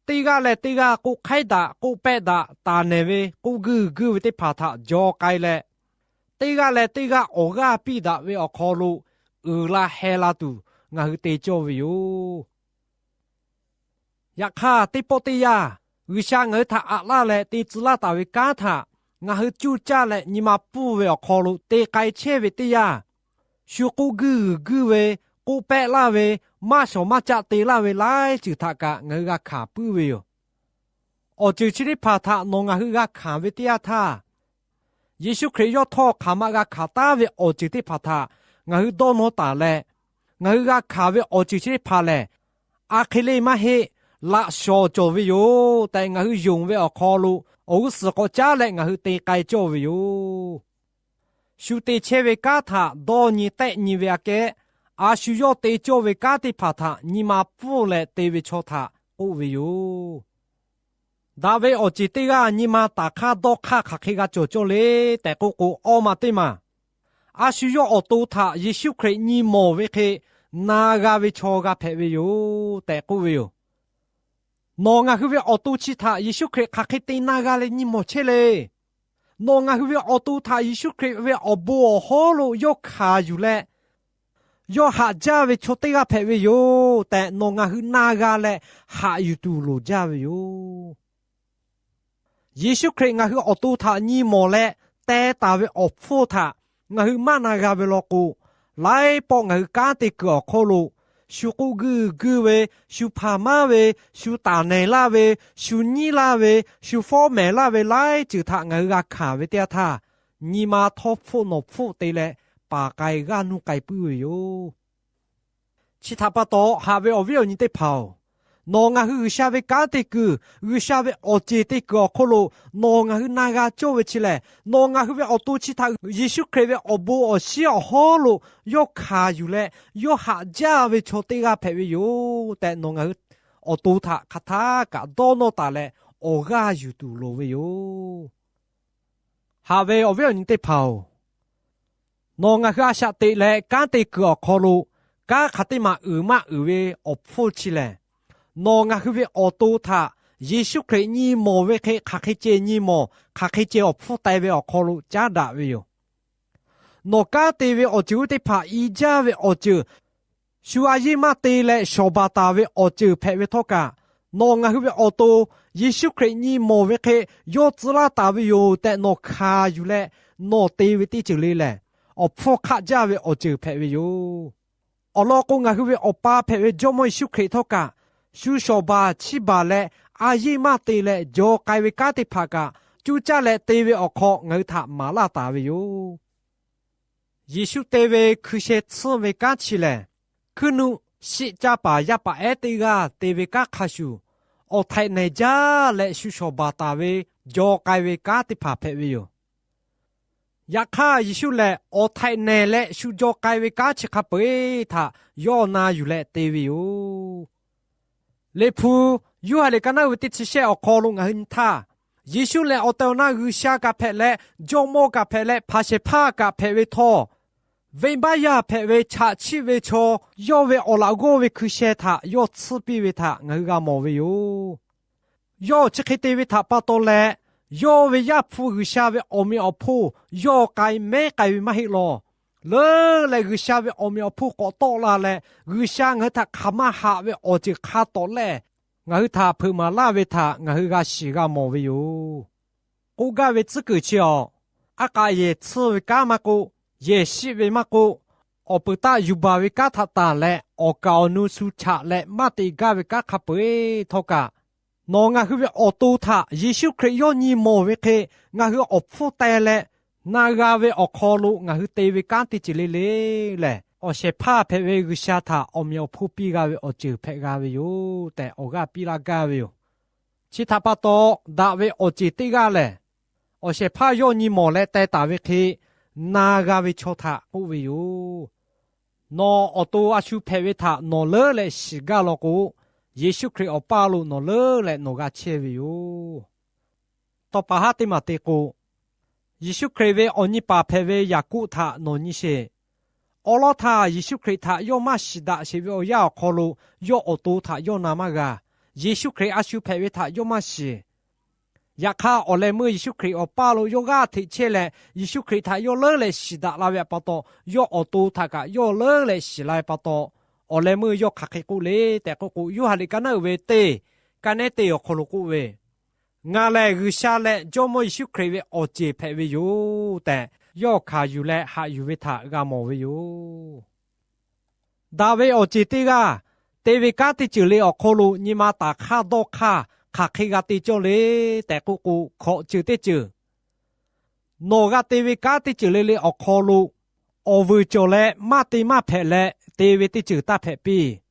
teˇ g'aˇ leh teˇ g'aˇ k'oˆ hk'aiˉ daꞈ, k'oˆ pehˆ daꞈ, taˍ nehˬ ve, k'oˆ guiˇ g'uiˬ guiˇ ve teˇ hpaˍ htaꞈ jaw k'ai leh, teˇ g'aˇ leh teˇ g'aˇ awˬ g'aˇ piˇ daꞈ ve awˬ hk'aw lo uiˍ la heh la tuˬ ngaˬ hui te cawˇ ve yoˬ. Yaꞈ hk'aˇ, teˇ pawˆ teˇ yanˇ, G'uiˬsha ngaˬ hui htaꞈ aꞈ laˇ leh te tcuh laˇ taˍ ve kanˉ htaꞈ ngaˬ hui cuˇ caˇ leh nyi ma pfuhˇ ve awˬ hk'aw lo te k'ai chehˇ ve teˇ yanˇ, shu k'oˆ guiˇ g'uiˬ guiˇ ve, k'oˆ pehˆ laˇ ve, maˇ shawˍ maˇ caˆ te laˇ ve laiˉ ceuˬ htaꞈ kaꞈ ngaˬ hui g'a hkanˍ puiˉ ve yoˬ. Awˬ ceuˬ chi teˇ hpaˍ htaꞈ nawˬ ngaˬ hui g'a hkanˍ ve teˇ yanˇ htaˇ, Yeˍsuˆ Hkriꞈ yawˇ htawˇ hk'aˬ ma g'a hkanˍ taˉ ve awˬ ceuˬ teˇ hpaˍ htaꞈ ngaˬ hui dawˇ nawˇ taˍ leh, ngaˬ hui g'a hkanˍ ve awˬ ceuˬ chi teˇ hpaˍ lehˬ, a hk'e le maˇ heˆ, laꞈ shawˍ cawˬ ve yoˬ tehꞈ, ngaˬ hui yonˍ ve awˬ hk'aw lo awˬ g'uˇ suhˍ k'awꞈ caˉ leh ngaˬ hui te k'ai cawˇ ve yoˬ. Shu te chehˇ ve kanˉ htaꞈ dawˇ nyi tehˆ nyi ve aꞈ kehˉ, a shu yawˇ te cawˇ ve kanˉ teˇ hpaˍ htaꞈ nyi ma pfuhˇ leh te ve chaw htaꞈ k'oˆ ve yoˬ. Daꞈ ve awˬ ceˬ teˇ g'aˇ nyi ma taˍ hk'aˇ dawˇ hk'aˇ hk'aˬ hk'e g'a cawˬ cawˇ le tehꞈ k'oˆ k'o, awˇ maˬ teˇ maˬ, a shu yawˇ awˬ to htaꞈ Yeˍsuˆ Hkriꞈ nyi mawˬ ve hk'e na g'a ve chaw g'a hpehꞈ ve yoˬ tehꞈ k'oˆ ve yoˬ. Nawˬ ngaˬ hui ve awˬ to chi htaꞈ Yeˍsuˆ Hkriꞈ hk'aˬ hk'e te na g'a leh nyi mawˬ chehˇ le. Nawˬ ngaˬ hui ve awˬ to htaꞈ Yeˍsuˆ Hkriꞈ ve awˬ bon awˬ hawˉ lo yawˇ hkanˍ yuˬ leh, yawˇ haꞈ jaˇ ve chaw teˇ g'aˇ hpehꞈ ve yoˬ tehꞈ, nawˬ ngaˬ hui na g'a leh haꞈ yuˬ tuˬ loˍ jaˇ ve yoˬ. Yeˍsuˆ Hkriꞈ ngaˬ hui awˬ to htaꞈ nyi mawˬ leh teh taˍ ve awˬ hpfuhˇ htaꞈ ngaˬ hui maˇ na g'a ve law k'o, laiˉ pawˆ ngaˬ hui kanˉ te kuiˬ awˬ hk'oˆ lo shu k'oˆ guiˇ guiˇ ve, shu hpaˍ maˇ ve, shu taˍ nehˬ laˇ ve, shu nyiˉ laˇ ve, shu fawˉ mehˍ laˇ ve laiˉ ceuˬ htaꞈ ngaˬ hui g'a hkanˍ ve teˇ yanˇ htaˇ, nyi ma htawˇ hpfuhˆ nawˬ hpfuhˆ te leh paˍ k'ai g'aˇ nuˇ k'ai puiˉ ve yoˬ. Chi htaꞈ pa taw, haꞈ ve awˬ viˉ awˬ nyi teˇ hpaˍ-oˬ, nawˬ ngaˬ hui G'uiˬsha ve kanˉ te kuiˬ, G'uiˬsha ve awˬ ceˬ te kuiˬ awˬ hk'oˆ lo nawˬ ngaˬ hui na g'a cawˇ ve chi lehˬ, nawˬ ngaˬ hui ve awˬ to chi htaꞈ Yeˍsuˆ Hkriꞈ ve awˬ bon awˬ shinˉ awˬ hawˉ lo yawˇ hkanˍ yuˬ leh, yawˇ haꞈ jaˇ ve chaw teˇ g'aˇ hpehꞈ ve yoˬ tehꞈ, nawˬ ngaˬ hui awˬ to htaꞈ hk'aˬ htaˇ kaꞈ dawˇ nawˇ taˍ leh awˬ g'aˇ yuˬ tuˬ loˍ ve yoˬ. Haꞈ ve awˬ viˉ awˬ nyi teˇ hpaˍ-oˬ, nawˬ ngaˬ hui a shaꞈ teꞈ leh kanˉ te kuiˬ awˬ hk'aw lo kanˉ hk'aˬ teˇ maˬ uiˍ maˇ uiˍ ve awˬ hpfuhˇ chi lehˬ, nawˬ ngaˬ hui ve awˬ to htaꞈ Yeˍsuˆ Hkriꞈ nyi mawˬ ve hk'e hk'aˬ hk'e ceh nyi mawˬ, hk'aˬ hk'e ceh awˬ hpfuhˇ teh ve awˬ hk'aw lo caˉ daꞈ ve yoˬ. Nawˬ kanˉ te ve awˬ ceuˬ oˇ teˇ hpaˍ i jaˇ ve awˬ ceuˬ, shu a yeˇ maˇ te leh shawˍ baˬ taˍ ve awˬ ceuˬ hpehꞈ ve htawˇ kaꞈ, nawˬ ngaˬ hui ve awˬ to Yeˍsuˆ Hkriꞈ nyi mawˬ ve hk'e yawˇ tcuh laˇ taˍ ve yoˬ tehꞈ nawˬ hkanˍ yuˬ leh nawˬ te ve teˇ ceuˬ le lehˬ, awˬ hpfuhˇ hk'aˆ jaˇ ve awˬ ceuˬ hpehꞈ ve yoˬ. Awˬ lawn k'o, ngaˬ hui ve Awˬ pa hpehꞈ ve Jawˇmawˇ Yeˍsuˆ Hkriꞈ htawˇ kaꞈ, shu shawˍ baˬ chiˇ baˬ leh a yeˇ maˇ te leh jaw k'ai ve kanˉ teˇ hpaˍ kaꞈ, cuˇ caˇ leh te ve awˬ hk'aw ngaˬ hui htaꞈ maˍ laˇ taˍ ve yoˬ. Yeˍsuˆ te ve hkui sheh tsuhˇ ve kanˉ chi lehˬ, hkuiˉ nuˆ shiˆ caˇ paˍ yaˇ paˍ ehˉ teˇ g'aˇ te ve kanˉ hk'a shuˍ, awˬ htaiꞈ nehˬ jaˇ leh shu shawˍ baˬ taˍ ve jaw k'ai ve kanˉ teˇ hpaˍ hpehꞈ ve yoˬ. Yaꞈ hk'aˇ, Yeˍsuˆ lehˬ awˬ htaiꞈ nehˬ leh shu jaw k'ai ve kanˉ chi hk'a peu-eˬ htaꞈ yawˇ na yuˬ leh te ve yoˬ. Liꞈ hpu Yoˇhanˬ liꞈ ka naˉ ve teˇ chi shehˆ awˬ hk'aw lo ngaˬ hui nyi htaˇ, Yeˍsuˆ lehˬ awˬ tehˬ awˬ na G'uiˬsha kaꞈ hpehꞈ leh, jawˇmawˇ kaꞈ hpehꞈ leh, hpaˍ shehˍ hpaˇ kaꞈ hpehꞈ ve htawˇ, venˇbaˆ yaˇ hpehꞈ ve chaꞈ chiˆ ve chaw, yawˇ ve awˬ laꞈ g'awˇ ve hkui sheh htaꞈ yawˇ tsuhˇ piˇ ve htaꞈ ngaˬ hui g'a mawˬ ve yoˬ. Yawˇ chi hk'e te ve htaꞈ pa taw leh, yawˇ ve Yaˇ hpu G'uiˬsha ve awˬ meꞈ awˬ hponˇ yawˇ k'ai mehˉ k'ai ve maˇ heˆ law. Leuˉ leh G'uiˬsha ve awˬ meꞈ awˬ hponˇ k'awꞈ tawˆ la leh, G'uiˬsha ngaˬ hui htaꞈ hk'aˬ maˇ haꞈ ve awˬ ceuˬ hk'a tawˍ lehˬ, ngaˬ hui htaꞈ hpeuꞈ maˍ laˇ ve htaꞈ ngaˬ hui g'a shiˍ g'a mawˬ ve yoˬ. K'oˆ gaˇ ve tcuhˉ kuiˬ chi awˬ, aˉ k'aꞈ yehˬ tsuhˇ ve kanˉ maˇ k'oˆ, yehˬ shiˆ ve maˇ k'oˆ, awˬ peuˬ taˆ yuˬ baˬ ve kanˉ htaꞈ tanˬ leh, awˬ kaˍ awˬ nu shu chaꞈ leh maˇ te gaˇ ve kanˉ hk'a peu-eˬ htawˇ kaꞈ, nawˬ ngaˬ hui ve awˬ to htaꞈ Yeˍsuˆ Hkriꞈ yawˇ nyi mawˬ ve hk'e, ngaˬ hui awˬ hpfuhˇ teh leh na g'a ve awˬ hk'aw lo ngaˬ hui te ve kanˉ teˇ ceuˬ le le lehˬ, awˬ shehˍ hpaˇ hpehꞈ ve G'uiˬsha htaꞈ awˬ meꞈ awˬ hponˇ piˇ g'a ve awˬ ceuˬ hpehꞈ g'a ve yoˬ tehꞈ awˬ g'aˇ piˇ laˇ gaˇ ve yoˬ. Chi htaꞈ pa taw, daꞈ ve awˬ ceˬ teˇ g'aˇ lehˬ, awˬ shehˍ hpaˇ yawˇ nyi mawˬ leh teh taˍ ve hk'e na g'a ve chaw htaꞈ k'oˆ ve yoˬ. Nawˬ awˬ to a shu hpehꞈ ve htaꞈ nawˬ leuˉ leh shiˍ gaˇ law k'o, Yeˍsuˆ Hkriꞈ awˬ paˇ lo nawˬ leuˉ leh nawˬ g'a chehˇ ve yoˬ. Tawˇ pa haˉ teˇ maˬ te k'o, Yeˍsuˆ Hkriꞈ ve awˬ nyi paˍ hpehꞈ ve Yaˍkoˆ htaꞈ nawˬ nyi sheˍ. Awˉ lawˉ htaˇ, Yeˍsuˆ Hkriꞈ htaꞈ yawˇ maˇ shiˍ daꞈ sheˍ ve awˬ yanˇ awˬ hk'aw lo, yawˇ awˬ to htaꞈ yawˇ na maˇ g'a. Yeˍsuˆ Hkriꞈ a shu hpehꞈ ve htaꞈ yawˇ maˇ shiˍ. Yaꞈ hk'aˇ, awˬ leh meuˇ Yeˍsuˆ Hkriꞈ awˬ paˇ lo yawˇ g'aˇ hteꞈ chehˇ leh, Yeˍsuˆ Hkriꞈ htaꞈ yawˇ leuˉ leh shiˍ daꞈ la ve pa taw, yawˇ awˬ to htaꞈ kaꞈ yawˇ leuˉ leh shiˍ la ve pa taw, awˬ leh meuˇ yawˇ hk'aˬ hk'e k'oˆ le tehꞈ k'oˆ k'o, Yoˇhanˬ liꞈ ka naˉ uiˍ ve teˇ, ka nehˉ teˇ awˬ hk'aw lo k'oˆ ve, Ngaˬ lehˬ G'uiˬsha leh Jawˇmawˇ Yeˍsuˆ Hkriꞈ ve awˬ ceˬ hpehꞈ ve yoˬ tehꞈ, yawˇ hkanˍ yuˬ leh haꞈ yuˬ ve htaꞈ g'a mawˬ ve yoˬ. Daꞈ ve awˬ ceˬ teˇ g'aˇ, te ve kanˉ teˇ ceuˬ le awˬ hk'aw lo nyi ma taˍ hk'aˇ dawˇ hk'aˇ hk'aˬ hk'e g'a te cawˇ le tehꞈ k'oˆ k'o, hkawꞈ ceuˬ teˇ ceuˬ, nawˬ g'a te ve kanˉ teˇ ceuˬ le le awˬ hk'aw lo awˬ vuiˬ cawˬ leh maˇ te maˇ hpehꞈ leh te ve teˇ ceuˬ taˇ hpehꞈ piˇ.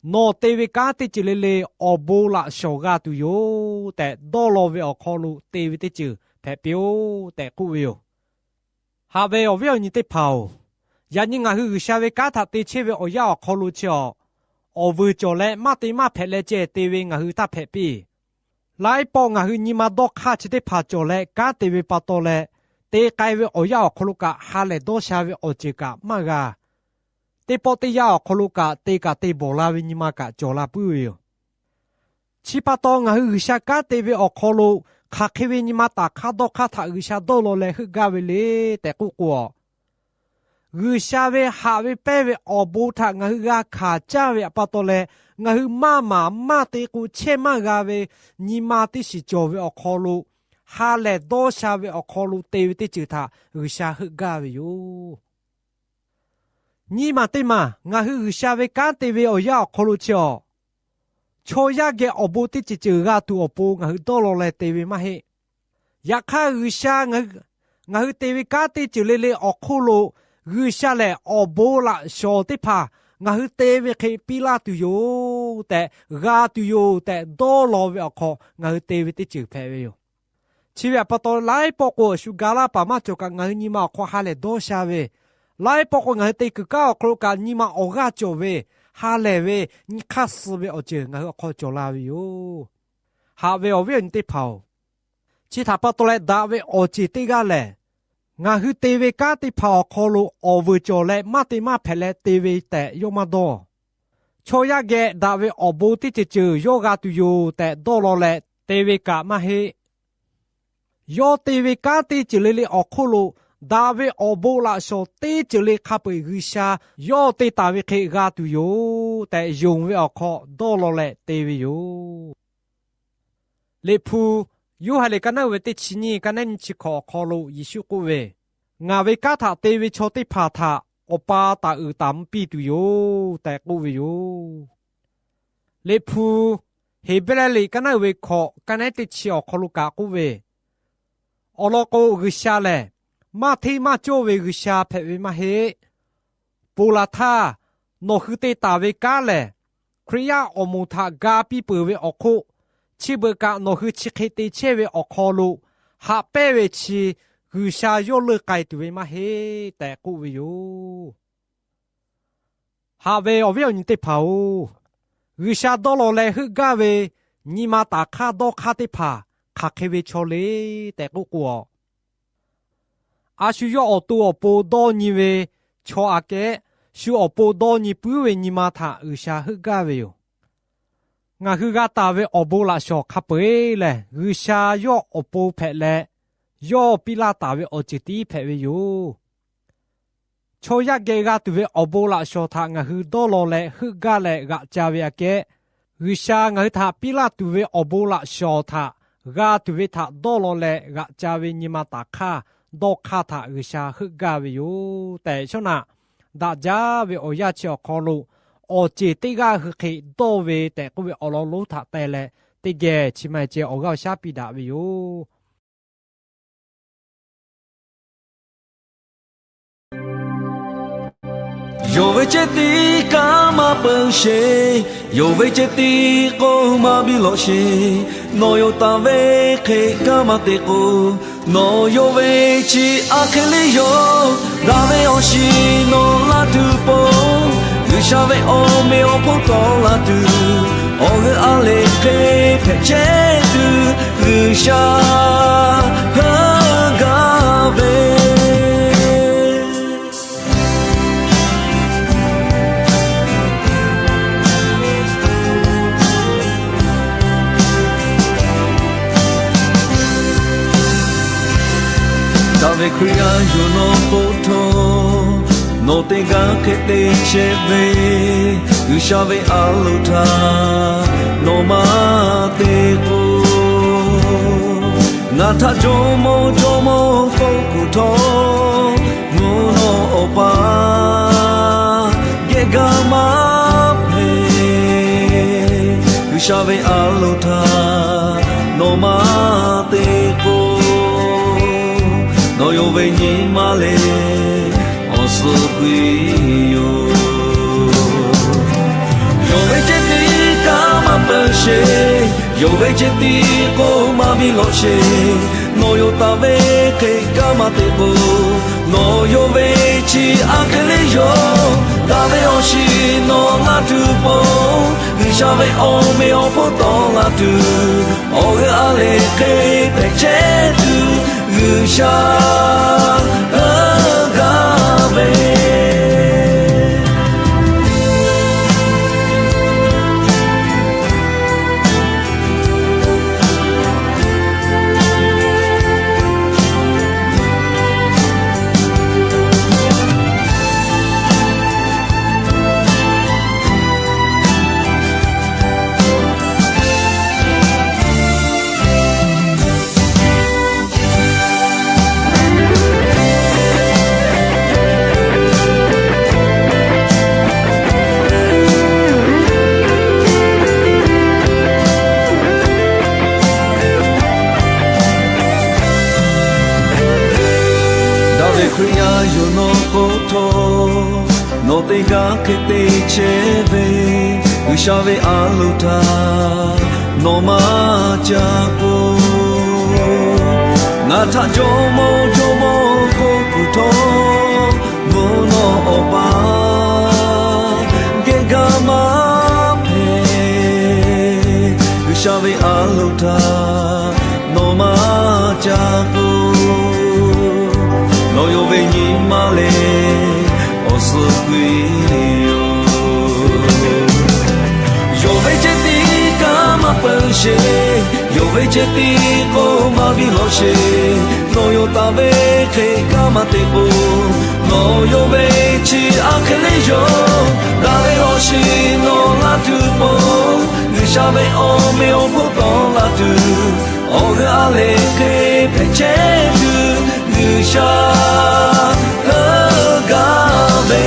Nawˬ te ve kanˉ teˇ ceuˬ le le awˬ bon laꞈ shawˍ g'a tuˬ yoˬ tehꞈ, dawˇ law ve awˬ hk'aw lo te ve teˇ ceuˬ hpehꞈ piˇ-oˆ tehꞈ k'oˆ ve yoˬ. Haꞈ ve awˬ viˉ awˬ nyi teˇ hpaˍ-oˬ, yaꞈ nyi ngaˬ hui G'uiˬsha ve kanˉ htaꞈ te chehˇ ve awˬ yanˇ awˬ hk'aw lo chi awˬ, awˬ vuiˬ cawˬ leh maˇ te maˇ hpehꞈ leh ceh te ve ngaˬ hui taˇ hpehꞈ piˇ. Laiˉ pawˆ ngaˬ hui nyi ma dawˇ hk'aˇ chi teˇ hpaˍ cawˬ leh kanˉ te ve pa taw leh, te k'ai ve awˬ yanˇ awˬ hk'aw lo kaꞈ ha lehˬ dawˇ sha ve awˬ ceuˬ kaꞈ maˇ g'a. Teˇ pawˆ teˇ yanˇ awˬ hk'aw lo kaꞈ te kaꞈ te bawˬ la ve nyi ma kaꞈ cawˬ la puiˉ ve yoˬ. Chi pa taw, ngaˬ hui G'uiˬsha kanˉ te ve awˬ hk'aw lo hk'aˬ hk'e ve nyi ma taˍ hk'aˇ dawˇ hk'aˇ htaꞈ G'uiˬsha dawˇ law leh heuˆ gaˇ ve le tehꞈ k'oˆ k'o, G'uiˬsha ve haꞈ ve pehnˇ ve awˬ bon htaꞈ ngaˬ hui g'a hkanˍ caˇ ve pa taw leh, ngaˬ hui maˇ maˍ maˇ te k'o chehˇ maˇ g'a ve nyi ma teˇ shiˍ cawˬ ve awˬ hk'aw lo, ha lehˬ dawˇ sha ve awˬ hk'aw lo te ve teˇ ceuˬ htaꞈ G'uiˬsha heuˆ gaˇ ve yoˬ. Nyiˇ maˬ teˇ maˬ ngaˬ hui G'uiˬsha ve kanˉ te ve awˬ yanˇ awˬ hk'aw lo chi awˬ, chaw yaˇ geh awˬ bon teˇ ceuˬ ceuˬ g'a tuˬ awˬ pon ngaˬ hui dawˇ law leh te ve maˇ heˆ. Yaꞈ hk'aˇ, G'uiˬsha ngaˬ hui te ve kanˉ teˇ ceuˬ le le awˬ hk'oˆ lo, G'uiˬsha lehˬ awˬ bon laꞈ shawˍ teˇ hpaˍ ngaˬ hui te ve hk'e piˇ laˇ tuˬ yoˬ tehꞈ, g'a tuˬ yoˬ tehꞈ dawˇ law ve awˬ hk'aw ngaˬ hui te ve teˇ ceuˬ hpehꞈ ve yoˬ. Chi ve pa taw, laiˉ pawˆ k'o shu ga laˇ paˍ maˇ cawˬ kaꞈ ngaˬ hui nyi ma awˬ hk'aw ha lehˬ dawˇ sha ve, laiˉ pawˆ k'o ngaˬ hui te kuiˬ kanˉ awˬ hk'aw lo kaꞈ nyi ma awˬ g'aˇ cawˬ ve, ha lehˬ ve, nyi hk'aˇ suh ve awˬ ceuˬ ngaˬ hui awˬ hk'aw cawˬ la ve yoˬ. Haꞈ ve awˬ viˉ awˬ nyi teˇ hpaˍ-oˬ, chi htaꞈ pa taw leh daꞈ ve awˬ ceˬ teˇ g'aˇ lehˬ, ngaˬ hui te ve kanˉ teˇ hpaˍ awˬ hk'aw lo awˬ vuiˬ cawˬ leh maˇ te maˇ hpehꞈ leh te ve tehꞈ yawˇ maˇ dawˇ. Chaw yaˇ geh daꞈ ve awˬ bon teˇ ceuˬ ceuˬ yawˇ g'a tuˬ yoˬ tehꞈ dawˇ law leh te ve kaꞈ maˇ heˆ. Yawˇ te ve kanˉ teˇ ceuˬ le le awˬ hk'oˆ lo daꞈ ve awˬ bon laꞈ shawˍ teˇ ceuˬ le hk'a peu-eˬ G'uiˬsha yawˇ te taˍ ve hk'e g'a tuˬ yoˬ tehꞈ, yonˍ ve awˬ hk'aw dawˇ law leh te ve yoˬ. Liꞈ hpu Yoˇhanˬ liꞈ ka naˉ uiˍ ve teˇ chi nyiˇ, ka naˉ nyiˇ chi hkawꞈ awˬ hk'aw lo Yeˍsuˆ k'oˆ ve, Ngaˬ ve kanˉ htaꞈ te ve chaw teˇ hpaˍ htaꞈ Awˬ pa taˍ uiˍ taˍ mvuh piˇ tuˬ yoˬ tehꞈ k'oˆ ve yoˬ. Liꞈ hpu Heˍbrehˇ liꞈ ka naˉ uiˍ ve hkawꞈ ka naˉ teˇ chi awˬ hk'aw lo kaꞈ k'oˆ ve, Awˬ lawn k'o, G'uiˬsha lehˬ maˇ hteˇ maˇ cawˇ ve G'uiˬsha hpehꞈ ve maˇ heˆ. Ponˬ laˬ htaˇ, nawˬ hui te taˍ ve kanˉ lehˬ, Hkriꞈ yaˇ awˬ moˍ htaꞈ ga piˇ peuˬ ve awˬ hk'oˆ, chi beuꞈ kaꞈ nawˬ hui chi hk'e te chehˇ ve awˬ hk'aw lo haꞈ pehnˇ ve chi G'uiˬsha yawˇ leuˆ k'ai tuˬ ve maˇ heˆ tehꞈ k'oˆ ve yoˬ. Haꞈ ve awˬ viˉ awˬ nyi teˇ hpaˍ-oˬ, G'uiˬsha dawˇ law leh heuˆ gaˇ ve nyi ma taˍ hk'aˇ dawˇ hk'aˇ teˇ hpaˍ hk'aˬ hk'e ve chaw le tehꞈ k'oˆ k'o, a shu yawˇ awˬ to awˬ pon dawˇ nyi ve chaw aꞈ kehˉ, shu awˬ pon dawˇ nyi puiˉ ve nyi ma htaꞈ G'uiˬsha heuˆ gaˇ ve yoˬ. Ngaˬ hui g'a taˍ ve awˬ bon laꞈ shawnˍ hk'a peu-eˬ lehˬ, G'uiˬsha yawˇ awˬ pon hpehꞈ leh, yawˇ piˇ laˇ taˍ ve awˬ ceuˬ tiˉ hpehꞈ ve yoˬ. Chaw yaˇ geh g'a tuˬ ve awˬ bon laꞈ shawnˍ htaꞈ ngaˬ hui dawˇ law leh heuˆ gaˇ leh g'aꞈ ca ve aꞈ kehˉ, G'uiˬsha ngaˬ hui htaꞈ piˇ laˇ tuˬ ve awˬ bon laꞈ shawnˍ htaꞈ g'a tuˬ ve htaꞈ dawˇ law leh g'aꞈ ca ve nyi ma taˍ hk'aˇ dawˇ hk'aˇ htaꞈ G'uiˬsha heuˆ gaˇ ve yoˬ tehꞈ, shawˉ naꞈ daꞈ jaˇ ve awˬ yanˇ chi awˬ hk'aw lo awˬ ceˬ teˇ g'aˇ hui hk'e dawˇ ve tehꞈ k'oˆ ve awˬ lawn lonˉ htaꞈ teh leh, teˇ geh chi ma ceh awˬ g'aˇ awˬ shaˉ piˇ daꞈ ve yoˬ. Yonˍ ve ceh tiˉ kanˉ maˇ peuˬ sheˍ. Yonˍ ve ceh tiˉ k'oˆ maˇ biˇ lawꞈ sheˍ. Nawˬ yonˍ taˍ ve hk'e kanˉ maˇ te k'o, nawˬ yonˍ ve chi aˬ hk'e le yoˬ. Daꞈ ve awˬ shiˍ nawˬ laˇ tuˬ pon, G'uiˬsha ve awˬ meꞈ awˬ hponˇ tawˆ la tuˬ, awˬ g'euˆ a lehˬ hk'e hpehꞈ chehˇ tuˬ, G'uiˬsha heuˆ gaˇ ve Daꞈ ve Hkriꞈ yaˇ yoˬ nawˬ k'o htawˇ, nawˬ teˇ g'aˇ hk'e te chehˇ ve, G'uiˬsha ve a loˍ htaꞈ nawˬ maˇ te k'o, ngaˬ htaꞈ jawˇmawˇ jawˇmawˇ k'oˆ kuˬ htawˇ, mvuhˇ naw awˬ pa geh gaˇ maˇ hpehꞈ. G'uiˬsha ve a loˍ htaꞈ nawˬ maˇ te k'o, nawˬ yonˍ ve nyi ma lehˬ awˬ suhˍ k'oˆ yoˬ. Yonˍ ve ceh tiˉ kanˉ maˇ peuˬ sheˍ. Yonˍ ve ceh tiˉ k'oˆ maˇ biˇ lawꞈ sheˍ. Nawˬ yonˍ taˍ ve hk'e kanˉ maˇ te k'o, nawˬ yonˍ ve chi aˬ hk'e le yoˬ. Daꞈ ve awˬ shiˍ nawˬ laˇ tuˬ pon, G'uiˬsha ve awˬ meꞈ awˬ hponˇ tawˆ la tuˬ, awˬ g'euˆ a lehˬ hk'e hpehꞈ chehˇ tuˬ, G'uiˬsha heuˆ gaˇ ve Daꞈ ve Hkriꞈ yaˇ yoˬ nawˬ k'o htawˇ, nawˬ teˇ g'aˇ hk'e te chehˇ ve, G'uiˬsha ve a loˍ htaꞈ nawˬ maˇ ca k'o, ngaˬ htaꞈ jawˇmawˇ jawˇmawˇ k'oˆ kuˬ htawˇ, mvuhˇ naw awˬ pa geh gaˇ maˇ hpehꞈ. G'uiˬsha ve a loˍ htaꞈ nawˬ maˇ ca k'o, nawˬ yonˍ ve nyi ma lehˬ awˬ suhˍ k'oˆ yoˬ. Yonˍ ve ceh tiˉ kanˉ maˇ peuˬ sheˍ. Yonˍ ve ceh tiˉ k'oˆ maˇ biˇ lawꞈ sheˍ. Nawˬ yonˍ taˍ ve hk'e kanˉ maˇ te k'o, nawˬ yonˍ ve chi aˬ hk'e le yoˬ. Daꞈ ve awˬ shiˍ nawˬ laˇ tuˬ pon, G'uiˬsha ve awˬ meꞈ awˬ hponˇ tawˆ la tuˬ, awˬ g'euˆ a lehˬ hk'e hpehꞈ chehˇ tuˬ, G'uiˬsha heuˆ gaˇ ve.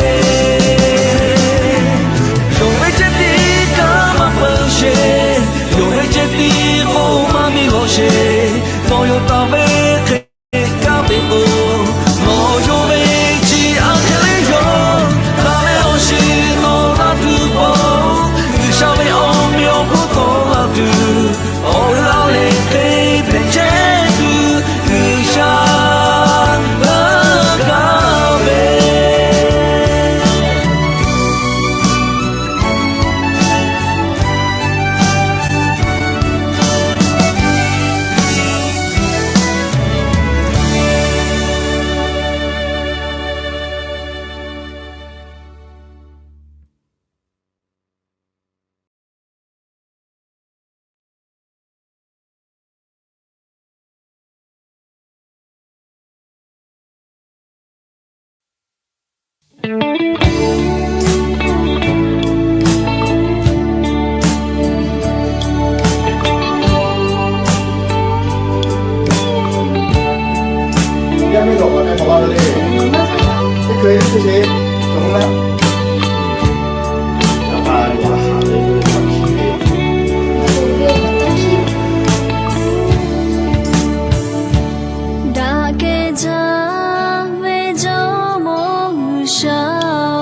Yonˍ ve ceh tiˉ kanˉ maˇ peuˬ sheˍ. Yonˍ ve ceh tiˉ k'oˆ maˇ biˇ lawꞈ sheˍ. Nawˬ yonˍ taˍ ve hk'e kanˉ te k'o, nawˬ yonˍ ve chi aˬ hk'e le yoˬ. Daꞈ ve awˬ shiˍ nawˬ laˇ tuˬ pon, G'uiˬsha ve awˬ meꞈ awˬ hponˇ tawˆ la tuˬ, awˬ g'euˆ a lehˬ hk'e hpehꞈ chehˇ tuˬ, G'uiˬsha Daꞈ kehˬ jaˇ ve Jawˇmawˇ G'uiˬsha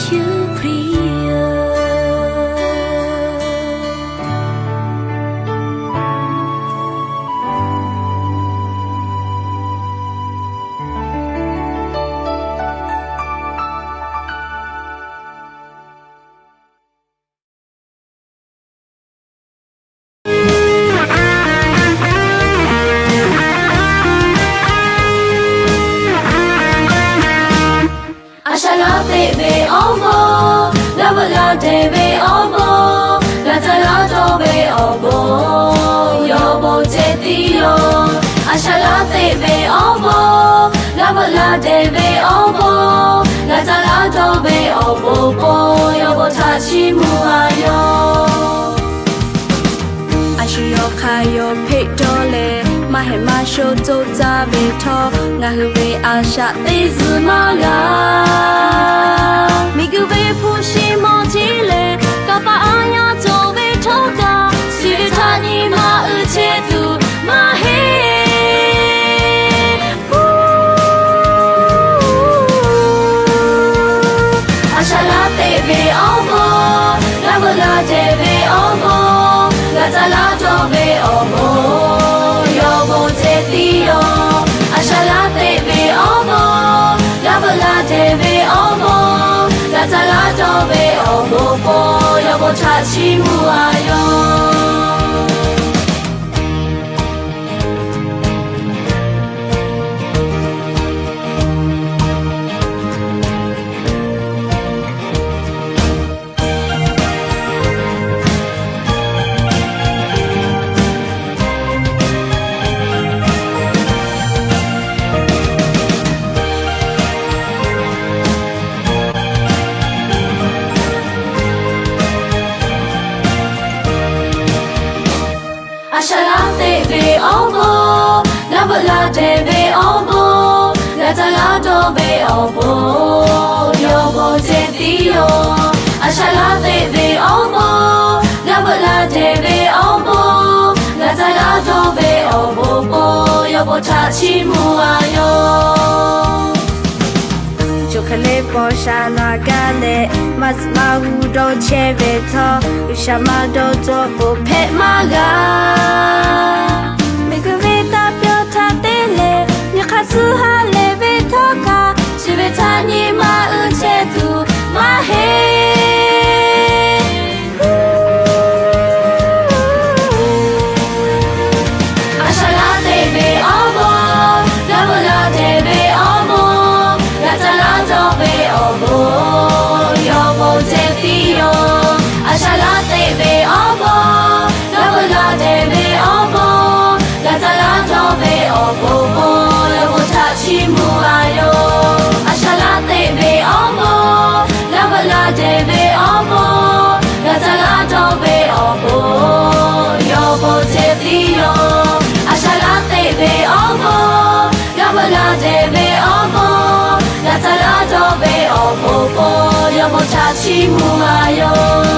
Hkriꞈ yaˇ. A shaꞈ laˇ teꞈ ve awˬ bon, g'a veuꞈ la dehˬ ve awˬ bon, g'a caˇ laˇ dawˇ ve awˬ bon, yawˇ bon ceh tiˉ yoˬ. A shaꞈ laˇ teꞈ ve awˬ bon, g'a veuꞈ la dehˬ ve awˬ bon, g'a caˇ laˇ dawˇ ve awˬ bon, yawˇ bon htaꞈ chiˇ mvuh a yoˬ. A shu yawˇ hk'aˇ yawˇ hpeˆ dawˇ leh, maˇ heˆ maˇ sho co caˇ ve htawˇ, ngaˬ hui ve a shaꞈ teˇ zuhˬ maˇ g'a. Miˬguiˬ ve hpu shi mawˬ chi lehˬ, kanˇ paˆ aˉ yaˇ cawˬ ve htawˇ kaꞈ, chi ve htaꞈ nyi ma uiˍ chehˇ tuˬ maˇ heˆ. A shaꞈ laˇ teꞈ ve awˬ bon, g'a veuꞈ la dehˬ ve awˬ bon, g'a caˇ laˇ dawˇ ve awˬ bon, yawˇ bon ceh tiˉ yoˬ. A shaꞈ laˇ teꞈ ve awˬ bon, g'a veuꞈ la dehˬ ve awˬ bon, g'a caˇ laˇ dawˇ ve awˬ bon, yawˇ bon htaꞈ chiˇ mvuh a yoˬ. A shaꞈ laˇ teꞈ ve awˬ bon, g'a veuꞈ la dehˬ ve awˬ bon, g'a caˇ laˇ dawˇ ve awˬ bon, yawˇ bon ceh tiˉ yoˬ. A shaꞈ laˇ teꞈ ve awˬ bon, g'a veuꞈ la dehˬ ve awˬ bon, g'a caˇ laˇ dawˇ ve awˬ bon, yawˇ bon htaꞈ chiˇ mvuh a yoˬ. Choˬ hk'e le paw sha na gaˇ leh, maˇ zuhꞈ maˇ g'uˇ dawˇ chehˇ ve htawˇ, G'uiˬsha maˇ dawˇ cawˇ k'o hpehꞈ maˇ g'a. Miˬguiˬ ve taˇ pyawˇ htaˇ te leh, nyi hk'aˇ suh ha lehˬ ve htawˇ kaꞈ, chi ve htaꞈ nyi ma uiˍ chehˇ tuˬ maˇ heˆ. A shaꞈ laˇ teꞈ ve awˬ bon, g'a veuꞈ la dehˬ ve awˬ bon, g'a caˇ laˇ dawˇ ve awˬ bon, yawˇ bon ceh tiˉ yoˬ. A shaꞈ laˇ teꞈ ve awˬ bon, g'a veuꞈ la dehˬ ve awˬ bon, g'a caˇ laˇ dawˇ ve awˬ bon, yawˇ bon htaꞈ chiˇ mvuh a yoˬ. A shaꞈ laˇ teꞈ ve awˬ bon, g'a veuꞈ la dehˬ ve awˬ bon, g'a caˇ laˇ dawˇ ve awˬ bon, yawˇ bon ceh tiˉ yoˬ. A shaꞈ laˇ teꞈ ve awˬ bon, g'a veuꞈ la dehˬ ve awˬ bon, g'a caˇ laˇ dawˇ ve awˬ bon, yawˇ bon htaꞈ chiˇ mvuh a yoˬ.